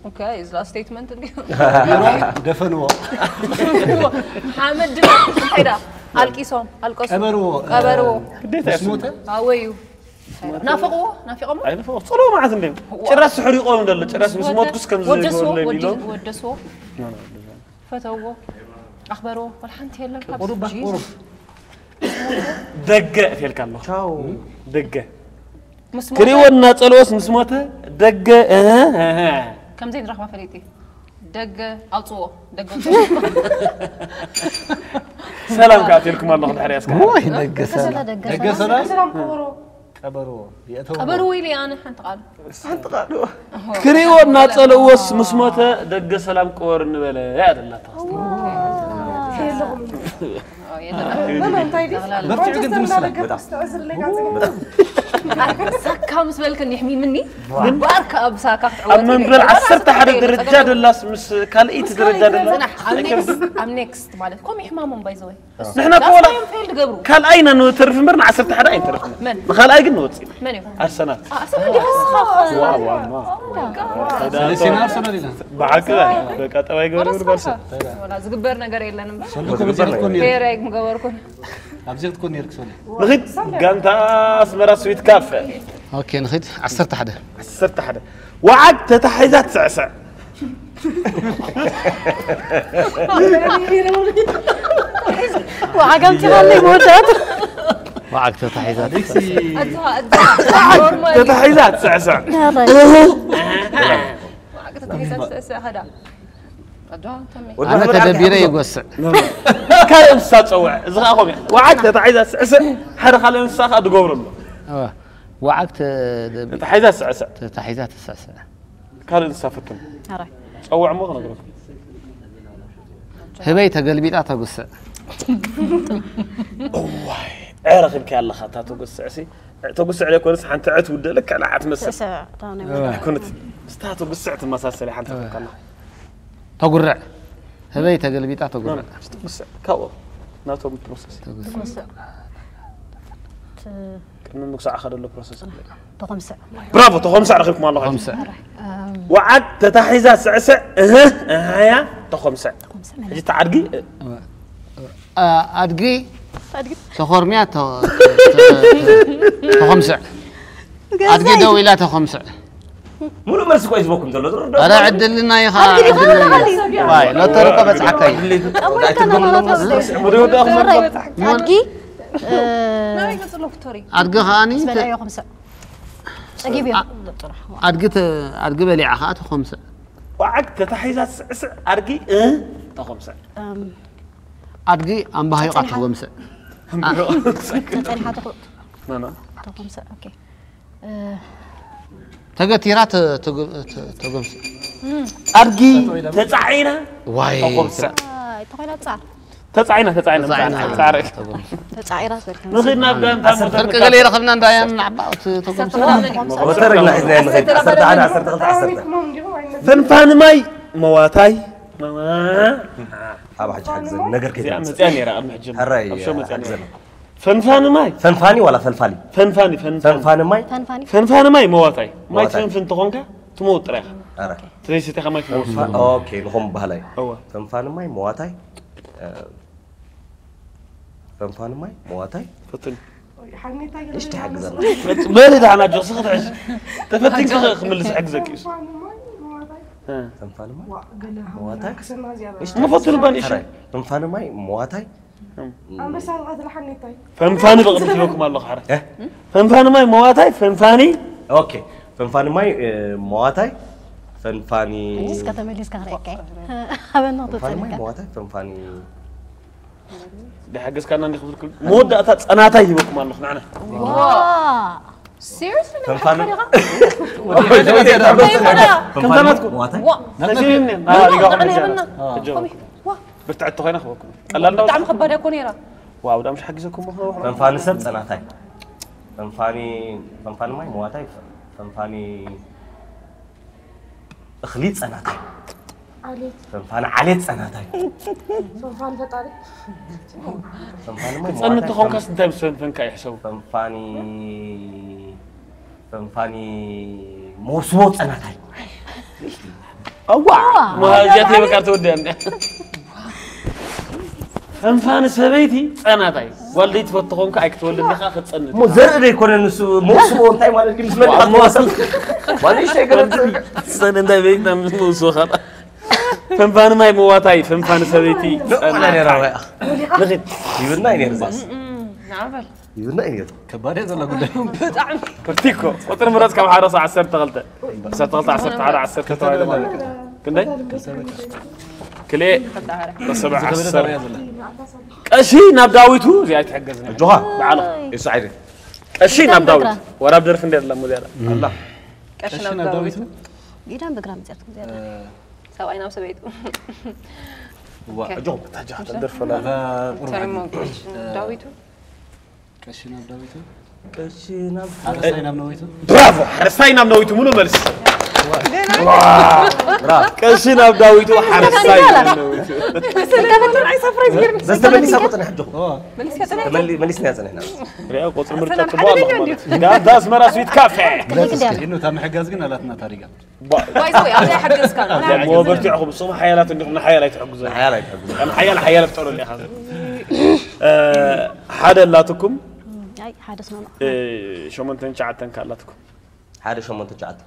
ኦኬ እዛ ስቴትመንት እንዲ ደፈንዎ ሓመድ ድና እንታይ ዳ ኣልቂሶም ኣልቀሱ ቀበርዎ ቀበርዎ ግዴታ ምስ ሞተ ኣወዩ ናፈቕዎ ናፊቖሞ ኣይንፈ ጽሎ ማለት እንደ ጭራሽ ስሕሪቆም እንደለ ጭራሽ ምስ ሞትኩስ ከም ወደስዎ ዝገብሩለይ ወዲ- ኢሎም ወደስዎ ፈተውዎ ኣኽበርዎ ወላ ሓንቲ የለን ካብ ቁሩብ ጂሱስ። ቁሩብ ደገ እፌልካ ኣለኹ ቻው ደገ ምስ ሞተ ክርእይዎ እናጸልዎስ ምስ ሞተ ደገ እ፣ እ፣ እ። ከምዘይ ንረኽባ ፈሊጢ ደገ ኣውፅዎ ደገ ኣውፅዎ ሰላም ከኣትልኩም ኣለኹ ድሕሪ ያስካ ወይ ደገ ሰላም ደገ ሰላም ሰላም ክበሮ ቀበርዎ የእተው ቀበርዎ ኢለ ኣነ ሓንቲ ቃል ሓንቲ ቃል ክርእይዎ እናጸልእዎስ ምስ ሞተ ደገ ሰላም ቅበሩ እንበለ ያደላታ መን እንታይ ድዩ በርትዑ ግን ትምስላ ደገ ክስትዕዝር ለካ ሳካ ምስ በልክን የሕሚምኒ ግንባርካ ኣብ ሳካ ኣብ መንበል ዓሰርተ ሓደ ደረጃ ደላስ ምስ ካልኣይቲ ደረጃ ደላ ፅናሕ ኣብ ኔክስት ኣብ ኔክስት ማለት ኮም ይሕማሞም ባይዘወይ ንሕና እኮ ወላ ፌል ትገብሩ ካልኣይ ኢና ንተርፍ እምበር ንዓሰርተ ሓደ ኣይንተርፍና መን ንኻልኣይ ግን ንወፅእ ኢና መን እዩ ኣርሰናል ኣሰብ እንዲኻ ዋዋማ ስለሲና ኣርሰናል ኢና ብሓቂ በቃ ጠባይ ገበረ ብርባልሰ ዝግበር ነገር የለን እምበር ሰሉ ኮሚቴ ክትኮን ነይሩ ፌር ኣይምገበርኩን ኣብዚ ክትኮን ነይርክ ሰሉ ንኽድ ጋንታ ኣስመራ ስዊት ካፈ ኦኬ ንኽድ ዓሰርተ ሓደ ዓሰርተ ሓደ ወዓግ ተታሒዛ ትስዕስዕ ወዓጋም ትኻለይ መወዳእቱ ወዓግ ተታሒዛ ተታሒዛ ትስዕስዕ። ወዓግ ተታሒዛ ትስዕስዕ። ሃዳ። ኣነ ተደቢረ ይጎስዕ። ካልእ እንስሳ ትፀውዕ። እዚ ከዓ ከምኡ እዩ። ወዓግ ተታሒዛ ትስዕስዕ። ሓደ ካልእ እንስሳ ከዓ ትገብረሉ። ወዓግ ተታሒዛ ትስዕስዕ። ተታሒዛ ትስዕስዕ። ካልእ እንስሳ ፍትን። ጸውዕ እሞ ክነግረኩም። ህበይ ተገልቢጣ ተጉስዕ። እዋይ፣ ዕረ ረኺብካያ ኣለኻ እታ ተጉስዕ ሲ። ተጉስዕ ዘይኮነስ ሓንቲ ዕት ውድእ ልክዕ ንዓ ትመስል። ስዕስዕ፣ እታ ናይ ወዳቕ። ኣይኮነት። ምስታ ተጉስዕ ትመሳሰል እያ ሓንቲ ረኺብካ ኣለኻ። ተጉርዕ። ህበይ ተገልቢጣ ተጉርዕ። ተጉስዕ። ካብኦም ናቶም ፕሮሰስ። ተጉስዕ። ቅድሚ ምግሳዕኻ ዘሎ ፕሮሰስ ኣሎ። ተኾምስዕ። ብራቮ፣ ተኾምስዕ ረኺብኩም ኣለኹም። ተኾምስዕ። ወዓግ ተታሒዛ ስዕስዕ፣ እህ፣ እሃያ፣ ተኾምስዕ። ተኾምስዕ ማለት ሕጂ እቲ ዓድጊ፣ እ፣ አ- ኣድጊ ኣድጊ። ተኾርሚያ ተ- ተ- ተ- ተኾምስዕ። ኣድጊ ገዛይ። ደው ኢላ ተኾምስዕ። ሙሉእ መልሲ እኮ እዩ ዝህበኩም ዘሎ፣ ዝርድኦ ኣረ ዕድልና ኢኻ። ኣድጊ ዲኻ? ዕድልና ኢኻ። ዋይ፣ ሎተሪ እኮ በጽሓካ እዩ። ኣዋይ፣ ኣይትድገምሎም። ተለዋዋጣ ወደ ሙሉእ ወደ ኣኹም። ኣድጊ፣ እ፣ ናበይ ገጽ ኣሎ ቪክቶሪ? ኣድጊ ከኣኒ ምስ በላዮ ከምሰ ጸጊብ እዩ። ኣድጊ ተ- ኣድጊ በሊዓ ከኣ ተኾምስዕ። ወዓግ ተታሒዛ ትስዕስዕ ኣድጊ፣ እ፣ ተኾምስዕ። እም፣ ኣድጊ ኣምባሃይቋ ተጸኒሓ። ተኾምስዕ። ተጸኒሓ ተኾ- ናና። ተኾምስዕ፣ ኦኬ። እ፣ ተገቲራ ተ- ተጎ- ተ- ተጎምስዕ። ኣድጊ ተጻዒና ዋይ ተኾምስዕ። ኣይ፣ ተኾይና ጻር። ተጻዒና፣ ተጻዒና፣ ተጻዒና። ተጻዒና። ተጻዒና። ተጻዒራ ዘርካ። ንኽድ ናብ ጋንታ ሞተር ፍርቂ ገለ ይረኸብና እንዳያ ንዓባ፣ እቲ ተጎምስዕ። ወተረግና ሒዝና ንኸይድ። ዓሰርተ ሓደ፣ ዓሰርተ ክልተ፣ ዓሰርተ። ፈንፋን ማይ መዋታይ። ኣብ ሕጂ ሓግዘኒ፣ ነገር እዚኣ ከይትመጽእ። መጽያ ነይራ፣ ኣብ ሕጂ ሕራይ ኣብ ሾው መጽያ ነይራ። ሓግዘኒ። ፈንፋን ማይ። ፈንፋኒ ዋላ ፈልፋሊ? ፈንፋኒ፣ ፈንፋኒ። ፈንፋኒ ማይ? ፈንፋኒ። ፈንፋኒ ማይ መዋታይ። ማይ መዋታይ። ትፈንፍን ተኾንካ ትመውት ጥራይ ኢኻ። ኣረ። ተዘይሰቲኻ ማይ ትመውት። ፈንፋ-፣ ኦኬ፣ ንኹም ባህላይ። እወ። ፈንፋኒ ማይ መዋታይ፣ እ፣ ፈንፋኒ ማይ መዋታይ። ፈትን። እሽቲ ሓግዘና። በል ደሓና ጆሲ ክትሕሽ። ተፈቲንካ ክምልስ ሕግዘኪ እዩ። እ። ፈንፋኒ ማይ መዋታይ። እሽቲ መፈቱን ባል እሺ። ሕራይ። ፈንፋኒ ማይ መዋታይ። ኣንበሳ ዝቐትለ ሓኔታይ። ፈንፋኒ ብቕድሚት ሂበኩም ኣለኹ፣ ሓረ። እ? ፈንፋኒ ማይ መዋታይ፣ ፈንፋኒ። ኦኬ። ፈንፋኒ ማይ፣ እ፣ መዋታይ፣ ፈንፋኒ። ሕጂስ ከተመሊስካ ክርእየካ እየ። ኣበና ፈንፋኒ ማይ ክትወፅለካ። መዋታይ፣ ፈንፋኒ። ዳይ ሓገዝካና እንዲ ክብልኩም። መወዳእታ ጸናታይ ሂበኩም ኣለኹ፣ ንዓና። ዋ። Seriously? ፈንፋኒ። ፈንፋኒ መዋታይ። ዋ። ተሲእኒ። ዋ። ዋ። ዋ። ብርትዕቲ ኮይና ክበኩም። ቀላል ነው። ብጣዕሚ ከባድ እኮ ነይራ። ዋው፣ ብጣዕሚ ሓጊዘኩም እኮ። ፈንፋኒ ሰብ ጸናታይ። ፈንፋኒ፣ ፈንፋኒ ማይ መዋታይ፣ ፈንፋኒ እኽሊ ጸናታይ። ዓሌት። ፈንፋኒ ዓሌት ጸናታይ። ፈንፋኒ ፈጣሪ። ፈንፋኒ ማይ ክትጸንት መዋታይ፣ ተኾንካስ ፈን-፣ እንታይ ምስ ፈንፈንካ ይሕሰቡ? ፈንፋኒ፣ ፈንፋኒ መውስቦ ጸናታይ። ኣዋ! መሃዝያት የበቃ ተወዲኣ እንድያ። ፈንፋኒ ሰበይቲ ጸናታይ። ጓል ዘይትፈቱ ኾንካ ኣይክትወልድ ኢኻ ክትጸንት። እሞ ዘርኢ ዘይኮነ ንሱ መውስቦ እንታይ ማለት ግን ምስ መን ኢኻ ትዋሰብ? ዋንሽተይ ገለ ሰን እንታይ በይታ ምስ መውስቦ ኻላ። ፈንፋኒ ማይ መዋታይ፣ ፈንፋኒ ሰበይቲ ጸናታይ። ንኺድ። ይብልና እዩ ነይሩ እዛስ። ንዓበል። ይብልና እዩ ነይሩ። ከባድ እየ ዘሎ ጉዳይ። ብጣዕሚ። ፕርቲኮ፣ ቁፅሪ ምረፅ ካብ ሓደ ክሳብ ዓሰርተ ክልተ። ዓሰርተ ክልተ፣ ዓሰርተ ሓደ፣ ዓሰርተ ተባሂሉ ማለት እዩ። ክንደይ? ክልኤ፣ መሰብ ዓሰርተ። ቀሺ ናብ ዳዊቱ፣ እዚኣ ኣይትሕገዝን እያ። ኣጆኻ። ባዕልኻ። እሱ ዓይነት። ቀሺ ናብ ዳዊቱ። ወራብ ደርፊ እንደ የለን፣ ሙዚያ ኣላ። ቀሺ ናብ ዳዊቱ። ጊዳን ብግራ መፅያት ሙዚያ ኣላ። ሰብኣይ ናብ ሰበይቱ። ዋ፣ ኦኬ። ኣጆኹም። ታጃ ተደርፈላ። ቁርባን። ዳዊቱ። ቀሺ ናብ ዳዊቱ። ቀሺ ናብ ሓረስታይ ናብ ነዊቱ። ብራቮ! ሓረስታይ ናብ ነዊቱ፣ ሙሉ መልሲ። ዋ! ብራቮ። ቀሺ ናብ ዳዊቱ፣ ሓረስታይ ናብ ነዊቱ። ዘስተመሊሳ ቁጥር ሕጆ። ኦ። መሊስ ከጥነ። ተመሊ-፣ መሊስና ያጸነና። ሪያ ቁጥር ምርጫ ሰላም ጽቡቅ ሓደገኛ ኣለኹም እንዲሁ። ማለት። ዳ-፣ ዳ ኣስመራ ስዊት ካፌ። ግልጽ እስኪ። ይኑ፣ እታ ምሕጋዝ ግን ኣላትና ታሪጋ። ባ-፣ ባይዘወይ፣ ኣብዛ ይሓገዝካ ነው። ዋ፣ በርቲዕኹም፣ እሶም ሓያላት እንዲኹም ንሓያል ኣይትሕግዙ። ንሓያል ኣይትሕግዙ። ንሓያል ሓያል ፍጠሩ ኢኻ። እ፣ ሓደ ኣላትኩም፣ ኣይ፣ ሓደ ስማማ። እ፣ ሸሞንተን ትሽዓተን ከ ኣላትኩም። ሓደ ሸሞንተ ትሽዓተ።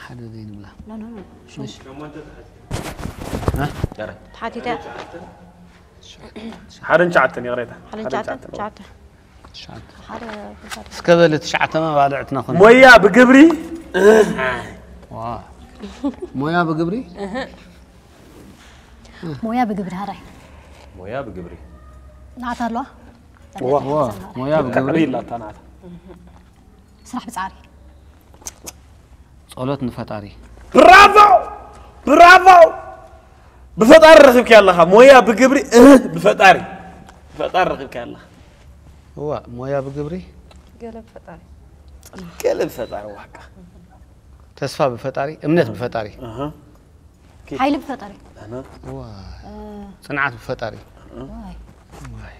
ሓደ ዘይንብላ። ኖ፣ ኖ፣ ኖ። እሺ። ሸሞንተ ትሓት። እ? ያረ። ተሓቲተ። ሓደን ትሽዓተን፣ ይቕሬታ። ሓደን ሓደን ትሽዓተን፣ ትሽዓተን። ትሽዓተ። ትሽዓተ። ሓደ ኩንታል። እስከ በሊ ትሽዓተ መባልዕትና ኾነ። ሞያ ብግብሪ ዋ። ሞያ ብግብሪ ሞያ ብግብሪ ሃራይ ሞያ ብግብሪ ናታ ኣለዋ። ዋ። ሞያ ብግብሪ ብግብሪ ኢላታ ናታ ስራሕ ብፃዕሪ ጸሎት ንፈጣሪ። ብራቮ ብራቮ ብፈጣሪ ረኺብኪ ኣለኻ ሞያ ብግብሪ እህ ብፈጣሪ ብፈጣሪ ረኺብኪ ኣለኻ ዋ። ሞያ ብግብሪ ገለ ፈጣሪ ገለ ብፈጣሪ ዋካ ተስፋ ብፈጣሪ እምነት ብፈጣሪ እህ ሓይሊ ብፈጣሪ ዋ። ጽንዓት ብፈጣሪ ዋይ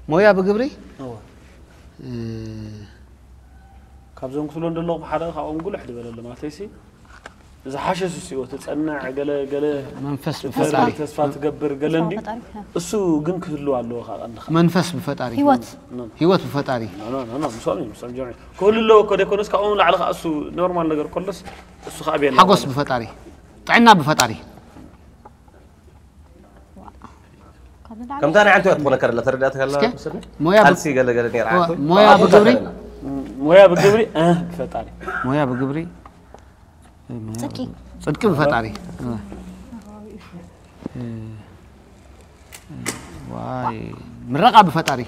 ሞያ ብግብሪ እ፣ ካብዞም ክፍሎ እንደለኹም ሓደ ካብኦም ጉልሕ ዝበለለ ማለተይሲ ዝሓሸ ሱስ እዩ ተፀንዕ ገለ ገለ መንፈስ ትፈሪ ብፈጣሪ ተስፋ ትገብር ገለ እንዲ ፈጣሪ እሱ ግን ክህሉ ኣለዎ ካብ ቀንድኻ መንፈስ ብፈጣሪ ህይወት ህይወት ብፈጣሪ ኖ ኖ ኖ ምስኦም እዩ ምስኦም ጀምዒ ክህሉ ኣለዎ እኮ ደይኮነስ ካብኦም ላዕሊ ከዓ እሱ ኖርማል ነገር ኮሎስ እሱ ከዓ ቤላ ሓጎስ ብፈጣሪ ጥዕና ብፈጣሪ ከምታ ናይ ዓንቶ ትኾነካ ደላ ተረዳእትካ ኣላ እስከ ምስኒ ሞያ ብ- ካልሲ ገለ ገለ ነይራ ዓንቶ ሞያ ብግብሪ ሞያ ብግብሪ እ ብፈጣሪ ሞያ ብግብሪ ጽድቂ ጽድቂ ብፈጣሪ እ፣ እ፣ ዋይ ምረቃ ብፈጣሪ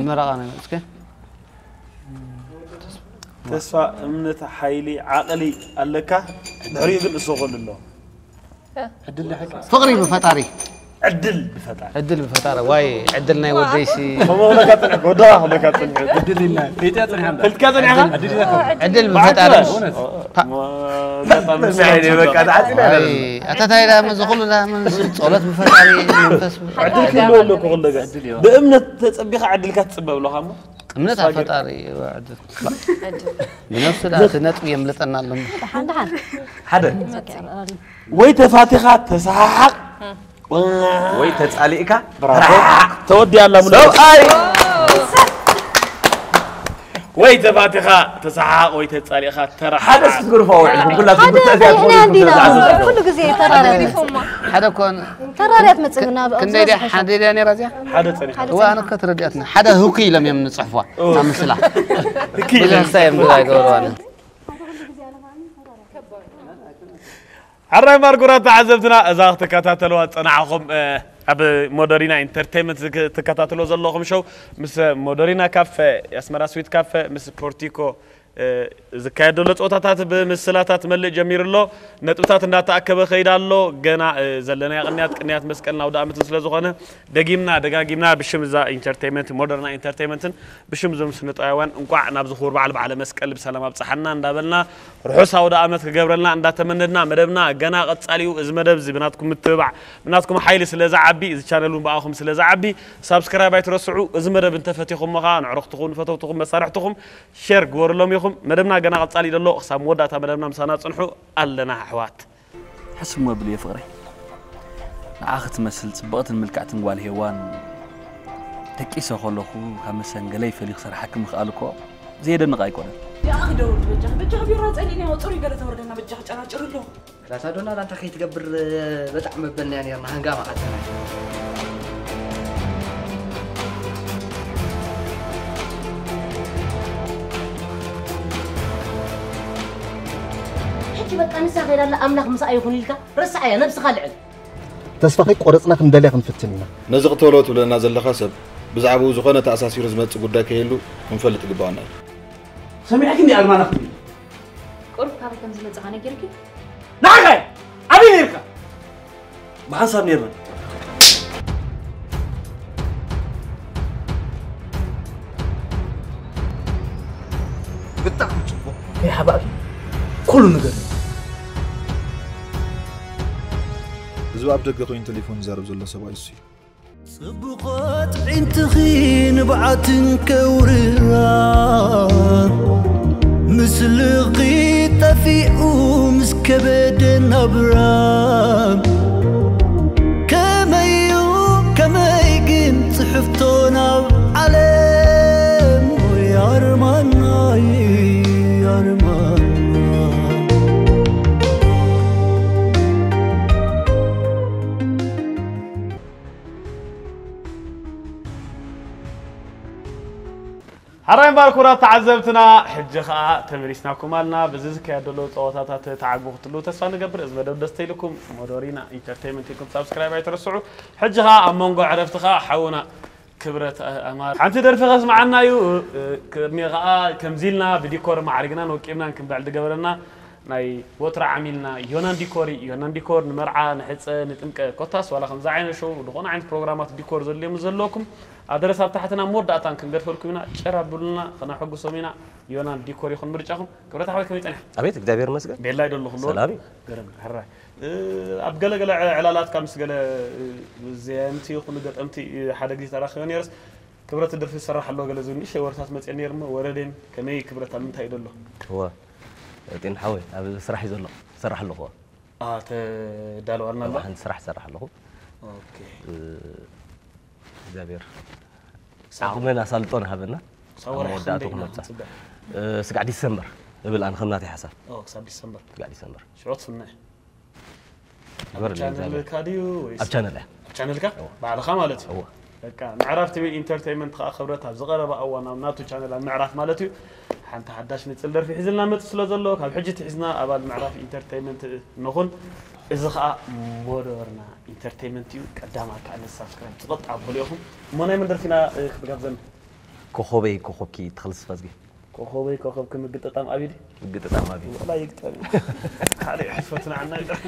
ምረቃ ነው እስከ ተስፋ እምነት ሓይሊ ዓቕሊ ኣለካ ድሕሪኡ ግን እሱ ክህሉ ኣለዎ ፍቅሪ ብፈጣሪ ዕድል ብፈጣሪ ዕድል ብፈጣሪ ዋይ ዕድል ናይ ወደይሲ ከምኡ ክብለካ ፅንሕ ወዳ ክብለካ ፅንሕ ዕድል ኢልና ከይትያ ፀኒሓ እምበር። ፈልጥካ ፀኒሕካ ዕድል ኢልና ዕድል ብፈጣሪ ኣጋጣሚ ናይ በቃ ተዓፂና ዋይ ኣታ ታይ ዳ መዚ ኩሉ ዳ መንስ ጸሎት ብፈጣሪ መንፈስ ዕድል ክህልዎ ኣለኩ ኩሉ ነገር ብእምነት ተፀቢኻ ዕድልካ ትፅበ ብለኻ እሞ እምነት ኣብ ፈጣሪ እዩ ዕድል ብነብሱ ዳ እቲ ነጥቢ የምልጠና ኣሎ ደሓን ደሓን ሓደ ወይ ተፋቲኻ ተሰሓሓቕ ወይ ተፃሊእካ ተወዲኣ ኣላ ሙሉ ሰብኣይ ወይ ተፋቲኻ ተሰሓሓቕ ወይ ተፃሊእኻ ተረሓሓቕ ሓደ ስትግርፋ ውዕል ኩላቱ ሓደ ብትእዛዝ ፈሪሕና እንዲና ትእዛዝ ኩሉ ግዜ ተራርያ ሓደ ኮን ተራርያ ትመፅእ ግን ኣብ ክንደይ ድያ ሓንደ ድያ ነይራ እዚኣ ሓደ ፀኒሓ እዋ ኣነ እኮ ተረዲኣትና ሓደ ህኩ ኢሎም እዮም ንፅሕፏ ኣብ ምስላ ህክይ ኢለ ብዛስታ እዮም ግራ ይገብረዋን ሕራይ ማርጉራት ተዓዘብትና እዛ ክትከታተልዋ ዝፀናዕኹም ኣብ ሞደሪና ኢንተርቴንመንት ትከታተልዎ ዘለኹም ሾው ምስ ሞደሪና ካፈ የኣስመራ ስዊት ካፈ ምስ ፖርቲኮ ዝካየድ ዘሎ ፀወታታት ብምስላታት መልእ ጀሚሩ ኣሎ ነጥብታት እንዳተኣከበ ከይድ ኣሎ ገና ዘለናዮ ቅንያት ቅንያት መስቀል ናውደ ኣመትን ስለዝኾነ ደጊምና ደጋጊምና ብሽም እዛ ኢንተርቴንመንት ሞደርና ኢንተርቴንመንትን ብሽም እዞም ስነጥበባውያን እንቋዕ ናብዚ ክቡር በዓል በዓለ መስቀል ብሰላም ኣብፀሓና እንዳበልና ርሑስ ኣውደ ኣመት ክገብረልና እንዳተመነድና መደብና ገና ቀፃሊ እዩ እዚ መደብ እዚ ብናትኩም ምትብባዕ ብናትኩም ሓይሊ ስለ ዝዓቢ እዚ ቻነል እውን ብኣኹም ስለ ዝዓቢ ሳብስክራይብ ኣይትረስዑ እዚ መደብ እንተፈቲኹሞ ከዓ ንዕርኽትኹም ንፈተውትኹም መሳርሕትኹም ሸር ግበሩሎም ኢኹም መደብና ገና ቀፃሊ እዩ ዘሎ ክሳብ መወዳእታ መደብና ምሳና ፅንሑ ኣለና ኣሕዋት ሕስብ እሞ ብል እየ ፍቕረይ ንዓኺ ትመስል ጽብቕትን ምልክዕትን ጓል ሄዋን ደቂሰ ከለኹ ካብ መሰንገለይ ፈልዩ ክሰርሓኪ ምኽኣል እኮ ዘየደንቕ ኣይኮነን። ያኺ ደውል በጃኺ በጃኺ ቢራ ጸሊእናዮ ጽሩይ ገለ ተወርደና በጃኺ ጨራጭር ኣሎ። ራሳ ዶና ላንታ ከይትገብር በጣም መበልና ነርና ሃንጋ ማዓተና ሕጂ በቃ ንሳ ከይዳላ ኣምላኽ ምሳኣ ይኹን ኢልካ ረስዓያ ነብስኻ ልዕል ተስፋ ከይቆረጽና ክንደልያ ክንፍትን ኢና። ነዚ ክትበሎ ትብለና ዘለኻ ሰብ ብዛዕባኡ ዝኾነ ተኣሳሲሩ ዝመጽእ ጉዳይ ከይህሉ ክንፈልጥ ይግባኣና እዩ። ሰሚዕክኒ ኣልማና ክትብል ቁሩብ ካበይ ከም ዝመጽኻ ነጊርኪ? ንዓኻ ኣበይ ነርካ? ብሓንሳብ ነርና። ብጣዕሚ ጽቡቕ ከይሓባእኪ ኩሉ ንገር። እዚ ኣብ ደገ ኮይኑ ቴሌፎን ዝዛረብ ዘሎ ሰብኣይ እሱ እዩ። ጽቡቕ ኣጥዒንትኺ ንብዓትን ከውርያ ምስልኺ ጠፊኡ ምስ ከበደ ናብራ ከመዩ ከመይ ግን ጽሕፍቶ ናብ ዓለም ወይ ኣርማናይ ኣርማና ኣራይ እምበኣር ክቡራት ተዓዘብትና፣ ሕጂ ኸኣ ተመሊስናኩም ኣልና። በዚ ዝካየድ ዘሎ ጸወታታት ተዓግቡ ክትሉ ተስፋ ንገብር። እዚ መደብ ደስ ተኢልኩም፣ ሞዶሪና ኢንተርቴይመንት ኢልኩም ሳብስክራይብ ኣይትረስዑ። ሕጂ ኸኣ ኣብ መንጎ ዕረፍቲ ኸኣ ሓውና ክብረት ኣማር ሓንቲ ደርፊ ከስምዓና እዩ። ቅድሚ ኸኣ ከምዚ ኢልና ብዲኮር ማዕሪግናን ወቂብናን ክንበዕል ዝገበረና ናይ ወትሩ ዓሚልና ዮናን ዲኮር እዩ። ዮናን ዲኮር ንመርዓ፣ ንሕጸ፣ ንጥምቀ፣ ኮታስ ዋላ ከምዚ ዓይነት ሾው ዝኾነ ዓይነት ፕሮግራማት ዲኮር ዘድልዮም ዘለኩም ኣድረስ ኣብ ታሕትና መወዳእታን ክንገድፈልኩም ኢና። ጨር ኣብሉልና፣ ከነሐጉሶም ኢና። ዮናን ዲኮር ይኹን ምርጫኹም። ክብረት ኣሕዋት ከመይ ጸኒሕካ? ኣቤት እግዚኣብሔር ይመስገን። ቤላ ይደሉ ኩሉ ሰላም እዩ። ገረም ሕራይ። እ፣ ኣብ ገለ ገለ ዕላላት ካብ ምስ ገለ እ፣ ዘየምቲ ይኹን ገጠምቲ እ፣ ሓደ ግዜ ተራኺበ ነይረስ ክብረት ደርፊ ዝሰራሕ ኣሎ ገለ ዝብል ንእሽተይ ወረታት መፅእ ነይርሞ ወረዴን ከመይ ክብረት ኣብ ምንታይ እዩ ደሎ? እወ ጤን ሓወይ ኣብ ስራሕ እዩ ዘሎ። ሰራሕ ኣለኹ። ኣ፣ ተዳለዋልና ኣሎ? ሓንቲ ስራሕ ሰራሕ ኣለኹ። ኦኬ። እ፣ እግዚኣብሔር ዓቕምን ኣሳልጦን ሃበና። ሳወር ኣብ መወዳእቱ ክንደይ ኢና ክንመጽእ። ክንጽበ? እ፣ ስጋዕ ዲሰምበር እብል ኣነ ከም ናተይ ሓሳብ። ኦ፣ ክሳብ ዲሰምበር። ስጋዕ ዲሰምበር። ሽዑ ትፍነ። ግበረለይ እግዚኣብሔር። ቻነልካ ድዩ ወይስ? ኣብ ቻነል እያ። ኣብ ቻነልካ? እወ። ባዕልኻ ማለት እዩ? እወ። በቃ፣ ምዕራፍ ቲቪ ኢንተርቴይመንት ከኣ ክብረት ኣብ ዝቐረበ እዋን ኣብ ናቱ ቻነል ኣብ ምዕራፍ ማለት እዩ። ሓንቲ ሓዳሽ ንጽል ደርፊ ሒዝልና መጽእ ስለ ዘሎ፣ ካብ ሕጂ ትሒዝና ኣባል ምዕራፍ ኢንተርቴይመንት ንኹን። እዚ ከኣ ሞደርና ኢንተርቴይመንት እዩ። ቀዳማት ከኣ ነዚ ሳብስክራይብ ጽቕጥ ኣብሉ ኢኹም። እሞ ናይ መን ደርፊ ኢና፣ እ፣ ክትጋብዘና? ኮኾበይ ኮኾብኪ ተኽለ ተስፋዝጊ። ኮኾበይ ኮኾብኪ ምግጥጣም ኣብዩ ድዩ? ምግጥጣም ኣብዩ። ወላ ይግጠም። ካልእ ሕልፈትና ዓና ይጠ-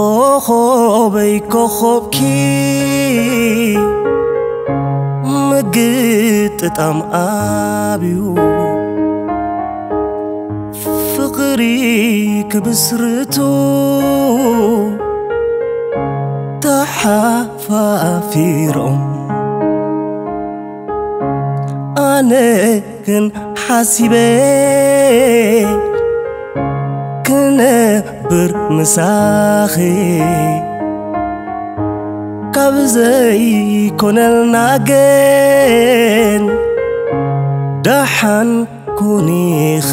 ኮኾበይ ኮኾብኪ ምግጥጣም ኣብዩ ፍቕሪ ክምስርቱ ተሓፋፊሮም ኣነ ግን ሓሲበ ክነብር ምሳኺ ካብ ዘይኮነልና ግን ደሓን ኩኒኺ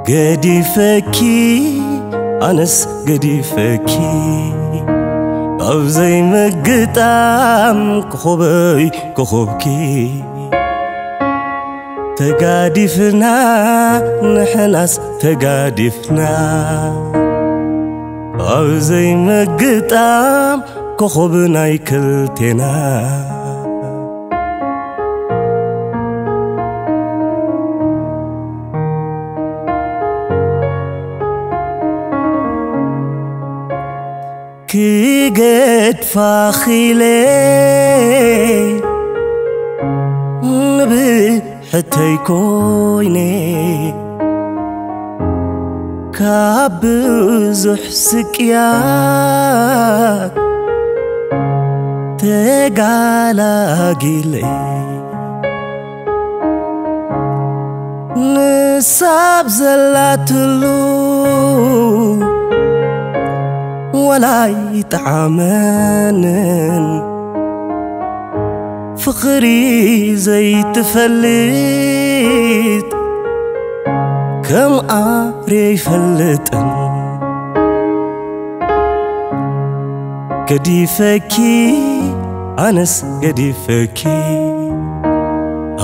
ገዲፈኪ ኣነስ ገዲፈኪ ኣብ ዘይምግጣም ኮኾበይ ኮኾብኪ ተጋዲፍና ንሕናስ ተጋዲፍና ኣብ ዘይምግጣም ኮኾብ ናይ ክልቴና ክገድፋ ኺለ ንብሕተይ ኮይነ ካብ ብዙሕ ስቅያት ተጋላጊለ ንሳብ ዘላትሉ ወላ ኣይጠዓመንን ፍቕሪ ዘይትፈልጥ ከም ኣርየ ይፈልጥን ገዲፈኪ ኣነስ ገዲፈኪ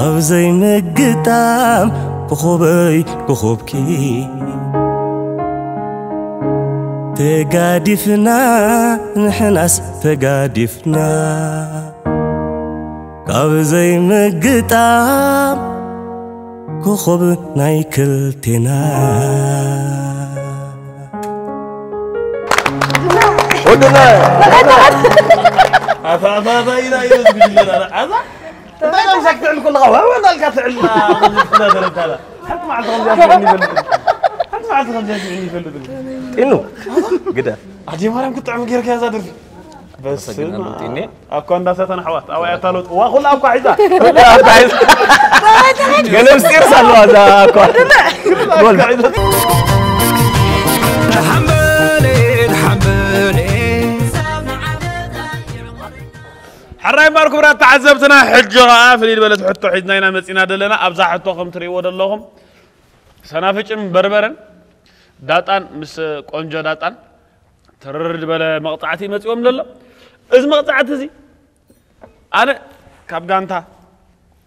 ኣብ ዘይምግጣም ኮኾበይ ኮኾብኪ ተጋዲፍና ንሕናስ ተጋዲፍና ካብ ዘይምግጣም ኮኾብ ናይ ክልቴና ወድና ኣታ ኣታ ኣታ ኢና እዩ ዝግጅለና ኣዛ እንታይ ነው ሳክ ትዕል ኩልኻ ወይ ወይ እንዳልካ ትዕል ኩላ ደረታላ ሓንቲ መዓልቲ ከምዚኣ ትዕል ይፈልጥ ሓንቲ መዓልቲ ከምዚኣ ትዕል ይፈልጥ ኢኑ ግዳ ኣዜ ማርያም ክትጥዕም ጌርካ ያዛ ደርፊ በስመ ኣመሰግናለሁ ጢኔ። ኣኳ እንዳሰተን ኣሕዋት ኣባይ ኣታሎጥ ዋ ኩላ ኣኳ ሒዛ ገለ ምስጢር ሳለዋ እዛ እኳ ጎል ሓምበሌት ሓምበሌት ሕራይ እምበኣር ክቡራት ተዓዘብትና፣ ሕጂ ኸኣ ፍልይ ዝበለት ሕቶ ሒዝና ኢና መጺና ዘለና። ኣብዛ ሕቶ ከም ትርእይዎ ዘለኹም ሰናፍጭን በርበረን ዳጣን ምስ ቆንጆ ዳጣን ትርር ዝበለ መቕጻዕቲ መጺኦም ዘሎ። እዚ መቕጻዕቲ እዚ ኣነ ካብ ጋንታ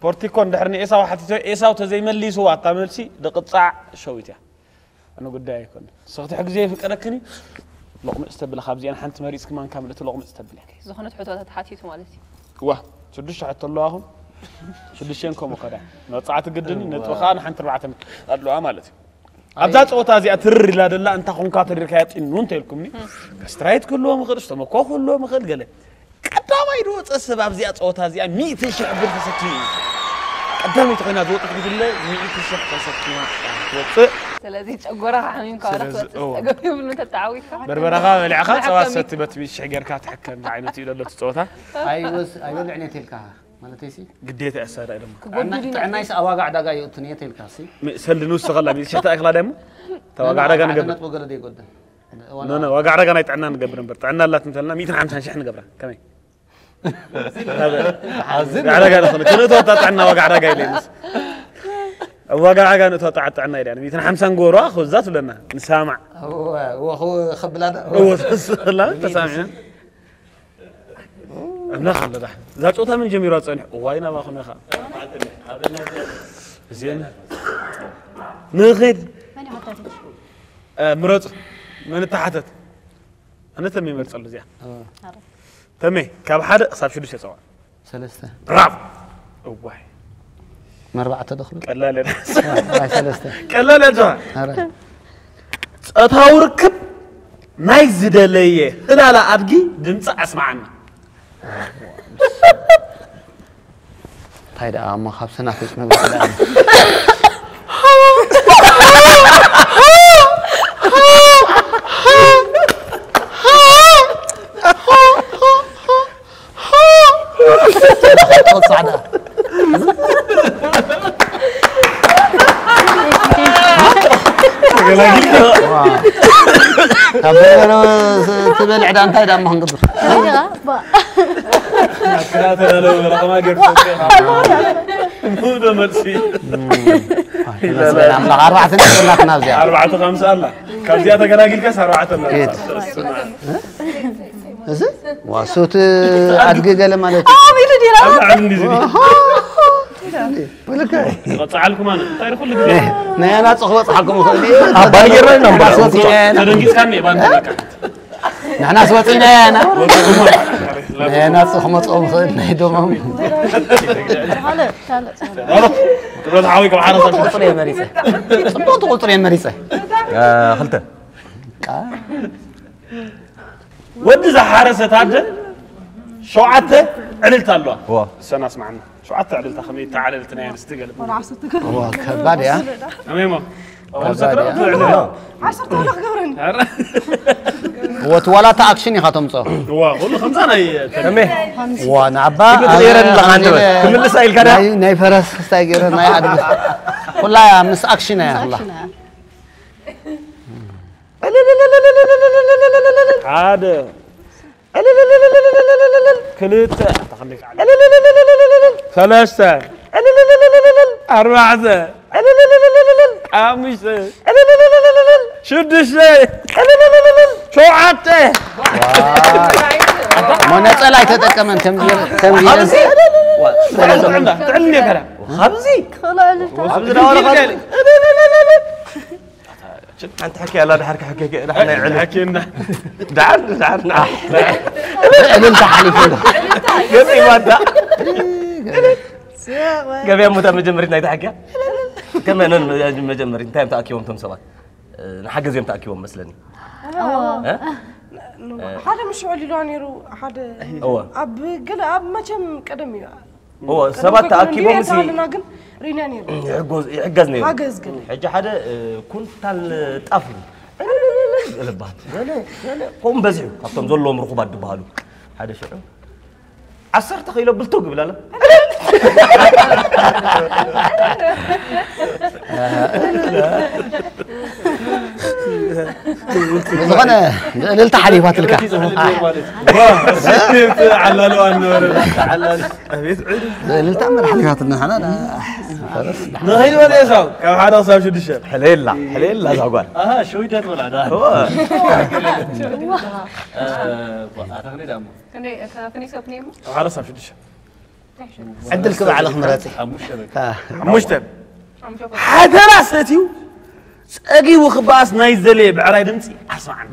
ፖርቲኮ እንድሕር ንኤሳው ሓቲቶ ኤሳው ተዘይመሊስዋ እታ መልሲ ድቕጻዕ ሸዊት እያ። ኣነ ጉዳይ ኣይኮነ። ንስኺ ትሕግዚ ይፍቀደክኒ። ሎቕምዕ ዝተብለ ካብዚኣን ሓንቲ መሪጽኪ ማንካ ምልእቲ ሎቕምዕ ዝተብለ። ዝኾነት ሕቶታት ሓቲቱ ማለት እዩ። ዋ ሽዱሽተ ሕቶ ኣለዋ። ኣኹም ሽዱሽተን ከምኡ ከዳ መቕጻዕቲ ግድን ነጥቢ ኸኣ ንሓንቲ ኣርባዕተ ኣለዋ ማለት እዩ። ኣብዛ ጸወታ እዚኣ ትርር ኢላ ደላ እንታ ኾንካ ተሪርካያ ጢኑ እንተ ኢልኩምኒ ስትራይት ክህልዎ ምኽእል ዝተመኮ ክህልዎ ምኽእል ገለ ቀዳማይ ዝወፀ ሰብ ኣብዚኣ ጸወታ እዚኣ ሚእቲ ሽሕ ብር ተሰኪሙ እዩ። ቀዳመይቲ ኮይና ዝወፀት ጉጅለ ሚእቲ ሽሕ ተሰኪማ እያ ትወፅእ። ስለዚ ጨጎራኻ ሓሚምካ ዋላ ስለዚ፣ ክትወፅእ እዎ። ፀገም የብሉን ተተዓዊትካ። በርበረኻ በሊዕኻ ጸባ መሐከሚ። ሰቲ በቲ ሚእቲ ሽሕ ጌርካ ትሕከም ዓይነት እዩ ዘሎ እቲ ጸወታ። ኣይወስ ኣይበልዕን እየ ተልካ ማለት ሲ ግዴታ እያ ሳዳ ድማ። ክጎድል እዩ ጥዕናይስ ኣብ ዋጋ ዕዳጋ ይእቱ እየ ተልካ ሲ ም- ሰልዲ ንውስኸላ ሚእቲ ሽሕ ተኣክላ ደሞ ተዋጋ ዕዳጋ ሓደ ንገብር። ነጥቢ ገለ ዘይጎድል። ኖ ኖ ዋጋ ዕዳጋ ናይ ጥዕና ንገብር እምበር ጥዕና ኣላት እንተልና ሚእትን ሓምሳን ሽሕ ንገብራ ከመይ? ኣዝን ዕዳጋ ንኾነ ክንእቶ ወታ ጥዕና ዋጋ ዕዳጋ ኢለ ምስ ኣብ ዋጋ ዕዳጋ ንእቶ ወታ ጥዕና ኢለ ሚእትን ሓምሳን ጎሮ ክዛ ትብለና ንሳማዕ እወ እወ ክብላ ዳ እወ ተስላ ተሳሚዕና ኣምላኽ ኣለዳ እዛ ጨወታ ምን ጀሚሯ ጸኒሑ እዋይ ናባኹም ኢኻ እዚአን ንኺድ መን ይሓታትሽ? እ፣ ምረጹ መን ተሓተት ኣነ ተመ ይመርጸሉ እዚኣ ተመ ካብ ሓደ ክሳብ ሽዱሽተ ጸዋዕ ሰለስተ ብራቭ እዋይ መርባዕተ ደኽሉ ቀላል እያ። ኣይ ሰለስተ ቀላል እያ ጆሃር። ኣረ ጾታዊ ርክብ ናይ ዝደለየ ህላላ ኣድጊ ድምፂ ኣስማዓኒ። እንታይ ደኣ እሞ ካብ ሰናፍጭ መብልዒ ደኣ ጻዕዳ ካብ በርበረ ትበልዕ ዳ እንታይ ዳ እሞ ክንገብር ኣርባዕተ ነጥቢ ናትና ኣብዚኣ ኣርባዕተ ከምሳ ኣላ ካብዚኣ ተገላጊልካስ ኣርባዕተ ኣላ እዚ ዋሶት ኣድጊ ገለ ማለት እዩ። ኣብ ኢሉ ዲራ ኣብ ላዕሊ እንዲዚ ኦሆ። ብልካ ይቐጽዓልኩም ኣነ እንታይ ኩሉ ግዜ ናይ ኣናጽ ክበጽሓኩም ይኽእል እዩ። ኣብ ባንዴራ ኢና እምበር። ኣናጽ ወጺና ኢና። ተደንጊጽካኒ ባንዴራ ንሕናስ ወጺና ኢና። ናይ ኣናጽ ክመጽኦም ይኽእል ናይ ደሞም። ካልእ ካልእ ሮክ ሮክ ሓዊ ካብ ሓረሳ ጽቡቕ ቁጽሪ እየ መሪጸ። ጽቡቕ ቁጽሪ እየ መሪጸ። ክልተ ወዲ ዝሓረሰት ኣደ ሸውዓተ ዕልልታ ኣለዋ። እዋ። እሰን ኣስማዕና። ሸውዓተ ዕልልታ ከመይ እታ ዕልልቲ ናይ ኣንስቲ ገለ። ቆልዓ ስትገ- እዋ፣ ከባድ እያ። ከመይ እሞ? ከባድ እያ። ዓሰርተ ወላ ክገብረኒ። ኧረ። እወ፣ እቲ ዋላ እታ ኣክሽን ኢኻ ተምፅኦ። እዋ፣ ኩሉ ከምዛ ናይ ተሜ። እዋ፣ ንዓባ ትግጥር ኣለኻ ኣነ ኣንተ በል። ክምልሳ ኢልካ ዳ? ናይ፣ ናይ ፈረስ ስታይ ገይረ፣ ናይ ኣድጊ። ኩላ እያ፣ ምስ ኣክሽን እያ፣ ኩላ። ኣክሽን እያ። ሓደ ክልተ ሰለስተ ኣርባዕተ ሓሙሽተ ሽዱሽተ ሸውዓተ መነፀል ኣይተጠቀመን ከምዚ ከምዚ ኣብዚ ሓንቲ ሕኪ ኣላ ድሓር ክሕኪ ድሓር ናይ ዕልል። ድሓር ድሓር ና ዕልል ተሓሊፉ ዶ ገጺ ባዳ ገበያ ሙታ መጀመሪት ናይ ተሓኪያ ከመ ነን መጀመሪት እንታይ እዮም ተኣኪቦም ቶም ሰባት ንሓገዝ እዮም ተኣኪቦም መስለኒ ሓደ ምሽ ዕሊሉ ነይሩ ሓደ ኣብ ገለ ኣብ መቸም ቀደም እዩ እዎ ሰባት ተኣኪቦም ሲ ይሕገዝ ነይሩ ይሕገዝ ነይሩ ሕጂ ሓደ ኩንታል ጣፍ እዩ ልባት ከምኡ በዚሑ ካብቶም ዘለዎም ርኩባት ዝበሃሉ ሓደ ሽዑ ዓሰርተ ኪሎ ብልቶ ግብል ኣለ ዝኾነ እልልታ ሓሊፋትልካ። ዓላሉ ኣነበረ። ዓላሉ። ኣቤት ዕድ። እልልታ መር ሓሊፋትና ሓና። ንኸይድ ወደ ኤሳው ካብ ሓደ ክሳብ ሽዱሽተ። ሕሌላ ሕሌላ እዛ ጓል። ኣሃ ሸዊዳት ወላ ዳ እወ። ኣታ ክንደይ ዳሞ ክንደይ ከፍኒሶ ፍኒሙ ካብ ሓደ ክሳብ ሽዱሽተ። ዕድልኪ ባዕልኺ ምረፂ። ሓሙሽተ በቃ ታ- ሓሙሽተ። ሓደራ ሰትዩ ጸጊቡ ክበኣስ ናይ ዝደለየ ብዕራይ ድምፂ ኣስማዓና።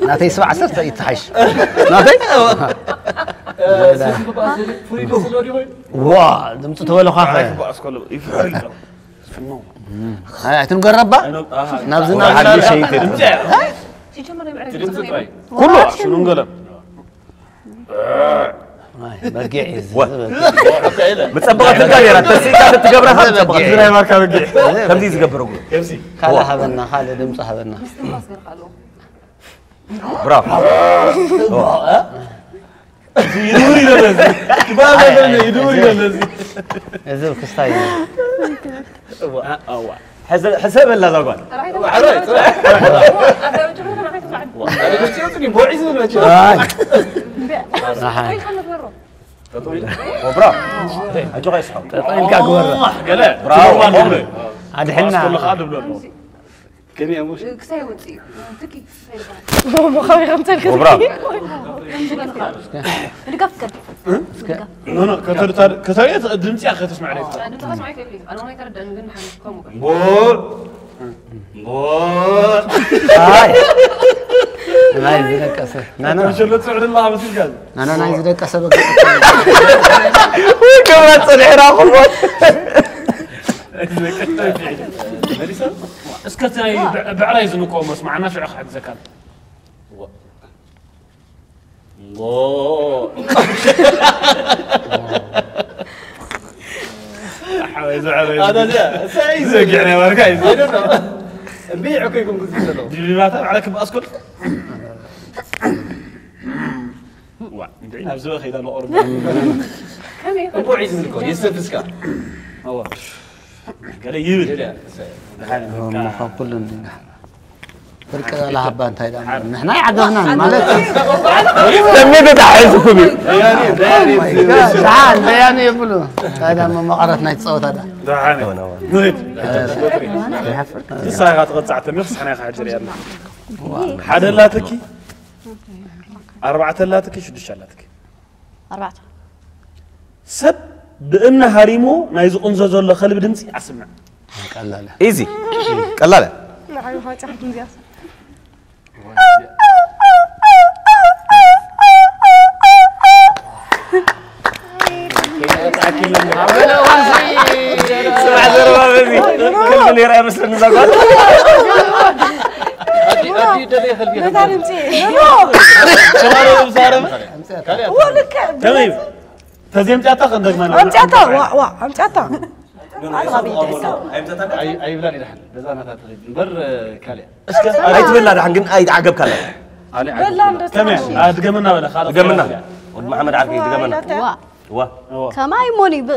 ናተይ ስባ ዓሰርተ ይትሓሽ ናተይ ፍሉይ ድምፂ ዶ ይኾይኑ ዋ ድምፂ ተበለኳኸ ክበኣስ ከሎ ይፍሕር ኢሉ። ኣይትንገረባ ናብዚ ሓድሽ ሸይቲ ሲጀመር ናይ ብዕራይ ድምፂ ጥራይ ኩሉ ሽኑን ገለም በጊዕ እዩ እዚ። ምፀበቐትልካ ነራ ተስኢካ ትገብረኻ ምፀበቐት በጊዕ። ናይ ማርካ በጊዕ ከምዚ ዝገብር ጉ ካልእ ሃበና ካልእ ድምፂ ሃበና ምስትንፋስ ገርካ ኣለዎ ብራቮ ይድውር ይለበዝ ይባበለ ይድውር ይለበዝ እዚ ክስታይ እዩ ሕሰበላ እዛ ጓል ወዒ ዝብል መቸ ኣይ ብራቮ ኣጆኻ ይስሐው ጠጠው ኢልካ ግበራ ገለ ብራቮ ኣድሕና ከመይ እሞ ክሳይ ውፅእ ትኪ ብራቮ ድጋፍ ትከል ከተርእየ ድምፂያ ከተስምዐ ድምፅኻ ስማዒት የብለይ ኣነ ማይ ተረዳእኒ ግን ሓን ከምኡ ቦል ቦል ኣይ ናይ ዝደቀሰ ናና ሸሎ ትስዕድላ መሲልካ ናና ናይ ዝደቀሰ በ ክብረት ፅንዕና ኩልቦት እስከ እቲ ናይ ብዕራይ ዝንኮ መስማዕና ሽዑ ክሕግዘካ ዘጊዕ ናይ ባርካ እዩ እምቢ ዕኮ ይኩም ክዝዘለው ድብድባታ ባዕላ ክበኣስ ከሎ ኣብዚ በኸይዳ ለቆርቡ እንቦዕ እዩ ዝብል እኮ የስተንፍስካ ገለ ይብል ካብ ኩሉ እንዲና ፍርቂ ለሃባ እንታይ ዳ ንሕና ይዓገብና ማለት ተሜ ተታሒዝኩም እዩ ደሓን ደያኑ የብሉ እንታይ ዳ መመቐረት ናይ ትፀወታ ዳ ንሳ ኢኻ ትቐፃዕ ተሜ ክስሕና ኢኻ ሕጂ ሪኣና ሓደ ላትኪ ኣርባዕተ ላትኪ ሽዱሽተ ላትኪ ኣርባዕተ ሰብ ብእምኒ ሃሪሞ ናይ ዝቕንዞ ዘሎ ከልቢ ድምፂ ኣስምዕ ቀላለ ኢዚ ቀላለ ንዓይ ውሃ ጫሕቲ እዚኣ ስራሕ ዘረባ በዚ ከልቢ ነይራ ይመስለኒ እዛ ጓል ነታ ድምፂ ተማሮ ብዛረብ ከመይ እዩ ተዘምጫታ ከንደግመና ኣምጫታ ዋ ዋ ኣምጫታ ኣይብላን ይድሓን በዛ ናታ ትኸይድ እምበር ካልእ እስከ ኣይትበላ ድሓን ግን ኣይዓገብካላ በላ እንዶ ከመይ ኣድገምና በለ ካልእ ድገምና ወዲ መሓመድ ዓርፊ ድገምና ዋ ዋ ከማይ ሞኒ ብ-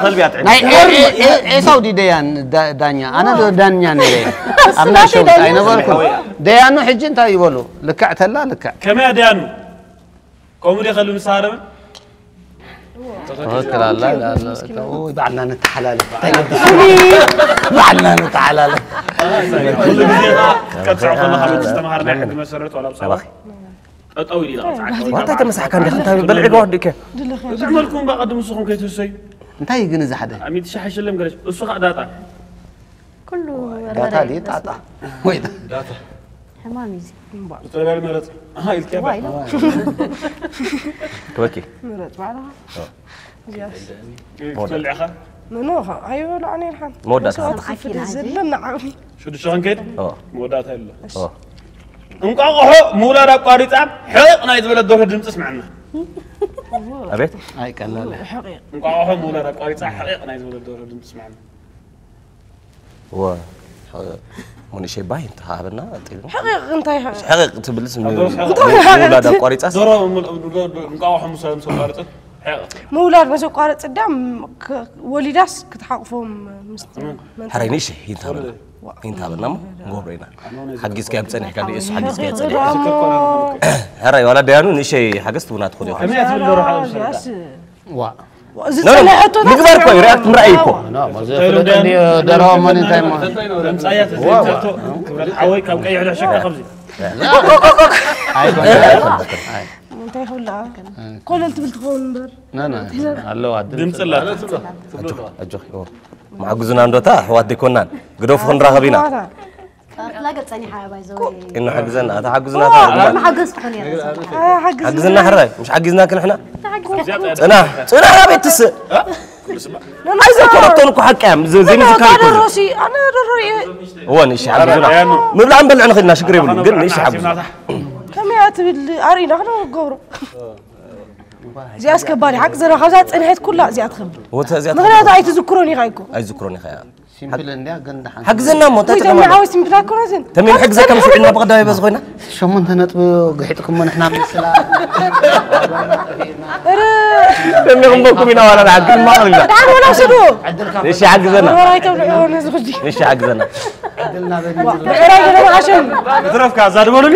ከልቢ ኣጥዕም ናይ ኤ- ኤ- ኤ- ኤሳው ዲ ደያን ዳ- ዳኛ ኣነ ዶ ዳኛ ነይረ ኣብ ናይ ሸውት ኣይነበርኩ ደያኑ ሕጂ እንታይ ይበሉ ልክዕ ተላ ልክዕ ከመይ ኣድያኑ ከምኡ ዲ ከሉ ምሳረብ ትክክል ኣላ ይላል። ኡይ፣ ባዕልና ንተሓላለፍ እንታይ ገድስ ባዕልና ንተሓላለፍ ኩሉ ግዜ ከ ክትቀፅዖ ከለካ በቲ ዝተምሃርና ሕጊ መሰረት ዋላ ብፀባ ጠጠው ኢሉ ኢና ዋንታ ተመሳሕካ እንዲኻ እንታይ በልዒ ዶ ኣዲከ ዝዕመልኩም ባ ቅድም ንስኹም ከይትህሰዩ እንታይ እዩ ግን እዚ ሓደ ኣሚት ሻሕ ይሽለም ገለሽ እሱ ከዓ ዳጣ ኩሉ ዳታ ድዩ ጣጣ ወይ ሕማም እዩ እዚ። ዝተበላሉ መረፅ ኣሃ ኢልካ ዋይ ነው ክበኪ ምረጥ ባዕልኻ እዚኣስ ክትበልዕኻ ምኑ ኣይበላዕን ኢልሓን መወዳእታ መስዋእቲ ክፍል እዩ ዘለና ዓብዪ ሽዱሽተ ክንከይድ ኦ መወዳእታ የሎ ኦ እንቋቑሖ ምውላድ ኣቋሪፃ ሕቕ ናይ ዝበለት ደርሆ ድምፂ ስምዐና ኣቤት ኣይቀለለ እንቋቑሖ ምውላድ ኣቋሪፃ ሕቕ ናይ ዝበለት ደርሆ ድምፂ ስምዐና ወ ሙኒሸ ባይ እንተሃበና ኣጢሉ ሕቂቕ እንታይ ሕቂቕ ሕቕቕ ትብልስ ኣብ ደረስ ሕቕቕ ውላድ ኣቋሪፃስ ደርሆ እንቋቑሖ ምስ ምስ ኣቋርፅት ምውላድ መሰቋረፂ ዳ ወሊዳስ ክትሓቕፎም ምስ መንታ- ሕራይ ንእሽተይ ሂንት ሃበና። ሂንት ሃበና እሞ ንገብሮ ኢና። ሓጊዝካዮም ፀኒሕካ፣ ንእሱ ሓጊዝካዮ ፀኒሕካ። ሕራይ ዋላ ደያኑ ንእሽተይ ሓገዝ ትቡና ትኾን ይኹን። ከመይ ትብል ዶ ረሓ ዋ ዝፀንሐቶ ምግባር እኮ እዩ፣ ሪኣክት ምርኣይ እኮ። ኖ፣ ሞዘ ፍለጠኒ ደርሆ መን እንታይ ሞ ምፃያት ዘይተቶ ክብረት ሓወይ ካብ ቀይሕ ዳሸካ ከምዚ እንታይ ይኸውላ ኮለል ትብል ትኸውን እምበር ና ና ኣለዋ ድምፂ ድምፅላ ኣጆኺ ኦ። መሓግዙና እንዶታ ኣሕዋት ደይኮናን ግደፉ ክንራኸብ ኢና። ላገር ጸኒሓ ባይዘወይ እንሓግዘና ኣታ ሓግዙና እታ መሓገዝ ክኾን እየ ሓግዝና ሕራይ ምሽ ሓጊዝናኪ ንሕና ጽናሕ ጽናሕ ኣቤት ትስእ ኣይዘኮረቶን እኮ ሓቂ እያ ዘይምዝካር እኮ ዶሮሲ ኣነ ዶሮ እየ እወ ንእሺ ሓግዙና ምብላዕ ንበልዕ ንኽእልና ሽግር የብሉ ግን ንእሺ ሓግዙና ከመይ እያ ትብል ኣርእና ክነገብሮ እዚኣ ኣስከባሪ ሓቂ ዘረባ ካብዛ ፀንሐት ኩላ እዚኣ ትኸብር ወተ እዚኣ ምክንያቱ ኣይትዝክሮን ኢኻ እኮ ኣይዝክሮን ኢኻ ሲምፕል እንዲያ ግን ደሓን ሓግዘና እሞ እንታይ ወይ ጸገም ኣለዎ? ተሚሓ ወይ ሲምፕል ኣይኮነትን ተሚን ሕግዘካ ምስ ውዒልና ብቐዳማይ በዚ ኮይና ሸሞንተ ነጥቢ ግሒጥኩሞ ንሕና ምስላ ተሚኹም በኩም ኢና ዋላ ንዓድ ግን ማቕር ኢልና ደሓን ወላ ውሰድዎ እሺ ሓግዘና ወራይ ተብልዕዎ ነዚ ሕጂ እሺ ሓግዘና ብዕራይ ገለ መዓሸም ብትረፍካ እዛ ድበሉኒ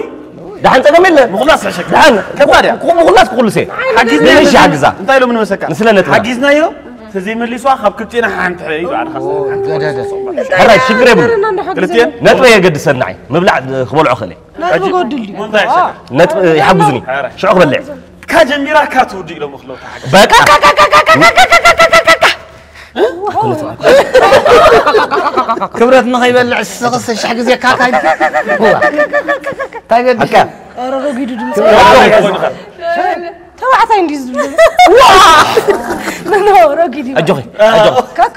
ደሓን ጸገም የለን ምኹላስ ሕሸክ ደሓን ከባድ እያ ምኹላስ ክኹልስ እየ ሓጊዝና እሺ ሓግዛ እንታይ ኢሎም ንመሰካ ንስለ ነጥብና። ሓጊዝናዮ ተዘይመሊሷ ካብ ክልቴና ሓንቲ እዩ ባዕልካ ገደደ ሕራይ ሽግር የብሉ ክልቴን ነጥበ የገድሰና እዩ ምብላዕ ክበልዖ ክእል እየ ናትጎድል ድዩ እንታይ ሕሸክ ነጥብ ይሓግዙኒ ሽዑ ክበልዕ ካብ ጀሚራ ካብ ትውድእ ኢሎም እኽለውታ ሓገዝ በቃ ክብረት ንኸይበልዕ ስኽስ ሸሕ ግዜ ካካ እንታይ ገድሽ ሓቃ ኧረ ረጒዱ ድምፂ ተባዕታይ እንዲ ዝብል ኖ ረጒድ እዩ ኣጆኺ ኣጆኺ ካክ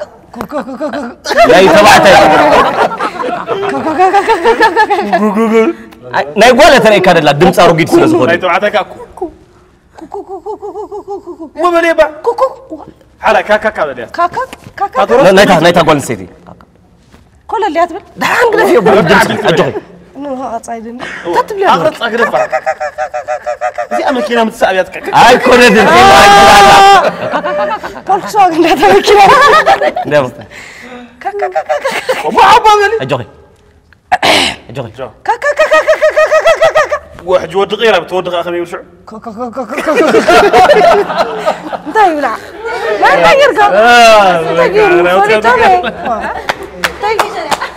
ናይ ተባዕታይ ናይ ጓል ተርእካ ደላ ድምፃ ሩጊድ ስለ ዝኾነ ናይ ተባዕታይ ካኩ ወበሌባ ሓላ ካካካ በልያ ካካ ካካ ናይታ ናይታ ጓል ኣንስተይቲ ኮለል እያ ትብል ደሓን ግደፍ እዮ ድምፂ ኣጆኺ ንቐፃይ ድን ኣቕርፃ ግደፋ እዚኣ መኪና ምትሰኣብ እያ ትቀቅ ኣይኮነትን ፖልክስዋገን እንዳተመኪና ደም ቧሓባ በሊ ኣጆኺ ኣጆኺ ሕጂ ወዲ ቀይራ ብትወዲ ከዓ ከመይ ይብል ሽዑ እንታይ ይብላ ማንታ ጌርካ እንታይ ገይሩ ፈሊጦ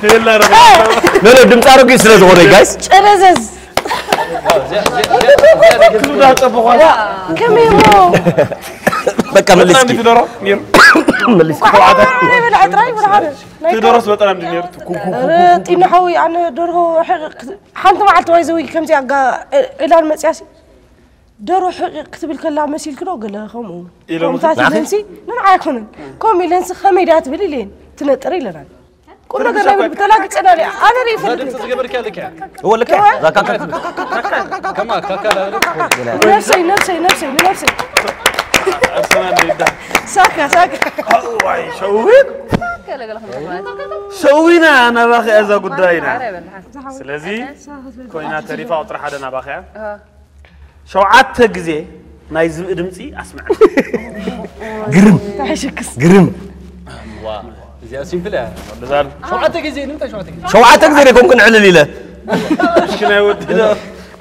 ቴላ ኖ ኖ ድምፃ ሩጊድ ስለ ዝኾነ ጋይስ ጨረዘዝ ክብዳ ፀበኳ ከመይ እሞ በቃ መሊስኪ ትደሮ ነይሩ መሊስኪ ይበላ ጥራይ ብርሃነ ናይ ትደሮስ በጣም እንዲ ነይሩ ኩኩ ኧረ ጢና ሓዊ ኣነ ደርሆ ሕቕ- ሓንቲ መዓልቲ ወይ ዘዊ ከምዚ ኣጋ ዕላል መፅያሲ ደርሆ ሕቕ ክትብል ከላ መሲልክዶ ገለ ከምኡ ኢሎም ከምታት ኢለንሲ ንንዓ ኣይኮነን ከምኡ ኢለንሲ ከመይ ድያ ትብል ኢለን ትነጥር ኢለናል ቁም ነገር ናይ ብልቢ ተላግፀና ዲያ ኣነ ርኢ ፈልግ እወ ልክ እያ እዛ ካካ ነብሰይ ነብሰይ ነብሰይ ንነብሰይ ሳካ ሳካ ሸዊን ሸዊና ናባኸ እዛ ጉዳይና ስለዚ ኮይና ተሪፋ ቁፅሪ ሓደ ናባኸ እያ ሸውዓተ ግዜ ናይ ዝብኢ ድምፂ ኣስምዐ ግርም ተሕሽክስ ግርም እዚኣ ሲምፕል እያ ወደዛል ሸውዓተ ግዜ ንምንታይ ሸውዓተ ግዜ ሸውዓተ ግዜ ደይኮንኩ ንዕልል ኢለ እሺ ናይ ወዲ ዶ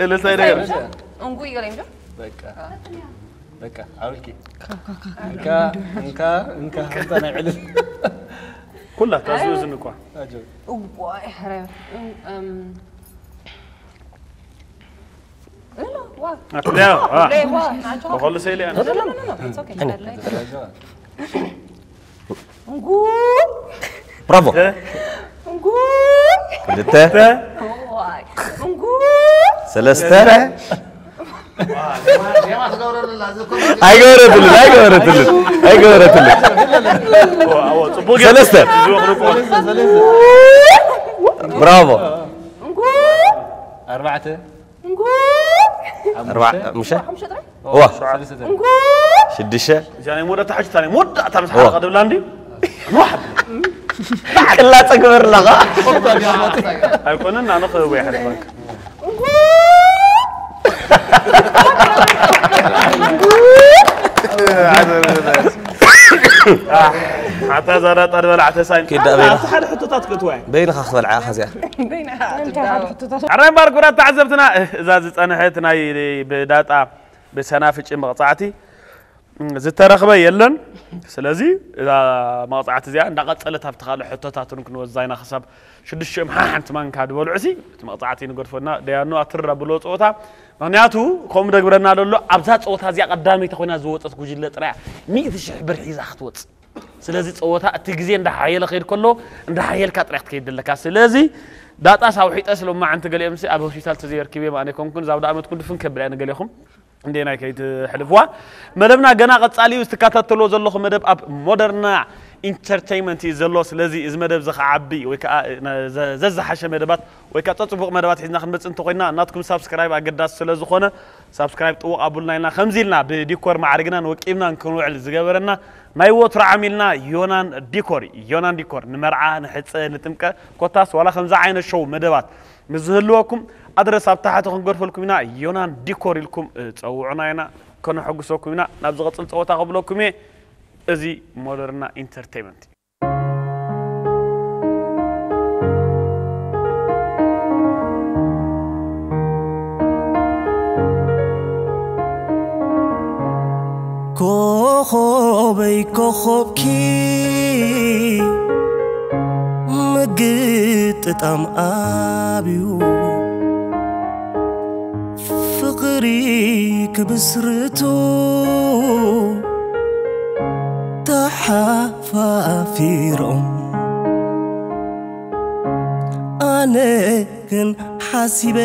እልልታይ ነገር እንጉ ይገለኝ ዶ በቃ በቃ ኣውልኪ እንካ እንካ እንካ እንካ ናይ ዕልል ኩላ ታዝኡ ዝንኳ እዋይ ሐረ እም ኣትዳዮ ለይ ዋ ናቸው በኸሉ ሰይለ no no no no it's okay ብራቮ ክልተ ሰለስተ ኣይገበረትልን ኣይገበረትልን ኣይገበረትልን ሰለስተ ብራቮ ኣርባዕተ ኣርባዕተ ምሸ ዋ ሽድሸ እዚኣ ናይ መወዳእታ ሕጅታ ናይ መወዳእታ ምስ ሓለቓ ድብላ እንዲ ቅላፀ ግበርላ ኣይኮነን ኣነ ክህቦ ይሓልፈካ ሓታ ዛራ ጣድ በላዕተ ሳይን ኪዳ በይና ኣብቲ ሓደ ሕቶታት ክትወያ በይንኻ ክትበልዓ ኢኻ እዚኣ እንታይ ሓደ ሕቶታት ኣረ እምበር ጉራት ተዓዘብትና እዛ ዝፀንሐት ናይ ብዳጣ ብሰናፍጪ መቕፃዕቲ ዝተረኽበ የለን። ስለዚ እዛ መቕፃዕቲ እዚኣ እንዳቐፀለት ኣብቲ ካልእ ሕቶታት እውን ክንወዛ ኢና ክሳብ ሽዱሽተ ሓንቲ ማንካ ዝበልዑ ሲ እቲ መቕፃዕቲ ንገድፎና ደያኑ ኣትር ኣብሎ ፀወታ። ምክንያቱ ከምኡ ደግብረና ዘሎ ኣብዛ ፀወታ እዚኣ ቀዳመይቲ ኮይና ዝወፀት ጉጅለ ጥራያ ሚእቲ ሽሕ ብር ሒዛ ክትወፅ። ስለዚ ፀወታ እቲ ግዜ እንዳሓየለ ከይድ ከሎ እንዳሓየልካ ጥራይ ክትከይድ ኣለካ። ስለዚ ዳጣ ሳውሒጠ ስለ ማዓንቲ ገሊኦም ሲ ኣብ ሆስፒታል ተዘየርክብ እየ ማእነ ኮንኩን ዛብ ዳኣመትኩም ድፍን ከብል እያ ንገሊኹም እንዴ ናይ ከይትሕልፍዋ። መደብና ገና ቀፃሊ እዩ። ዝትከታተልዎ ዘለኹ መደብ ኣብ ሞደርና ኢንተርቴይንመንት እዩ ዘሎ። ስለዚ እዚ መደብ እዚ ክዓቢ ወይ ከዓ ዘ- ዘዝሓሸ መደባት ወይ ከዓ ፀፅቡቕ መደባት ሒዝና ክንመፅእ እንተኮይና ናትኩም ሳብስክራይብ ኣገዳሲ ስለ ዝኾነ ሳብስክራይብ ጥውቕ ኣቡልና ኢልና ከምዚ ኢልና ብዲኮር ማዕርግናን ወቂብናን ክንውዕል ዝገበረና ናይ ወትሮ ዓሚልና ዮናን ዲኮር እዩ። ዮናን ዲኮር ንመርዓ ንሕፀ ንጥምቀ ኮታስ ዋላ ከምዚ ዓይነት ሾው መደባት ምስ ዝህልወኩም ኣድረስ ኣብ ታሕቲ ክንገድፈልኩም ኢና። ዮናን ዲኮር ኢልኩም እ፣ ፀውዑና ኢና ከነሐጉሰኩም ኢና። ናብ ዝቐፅል ፀወታ ክብለኩም እየ። እዚ ሞደርና ኢንተርቴይመንት እዩ። ኮኾበይ ኮኾብኪ ምግጥጣም ኣብዩ ፍቕሪ ክብስርቱ ተሓፋፊሮም ኣነ ግን ሓሲበ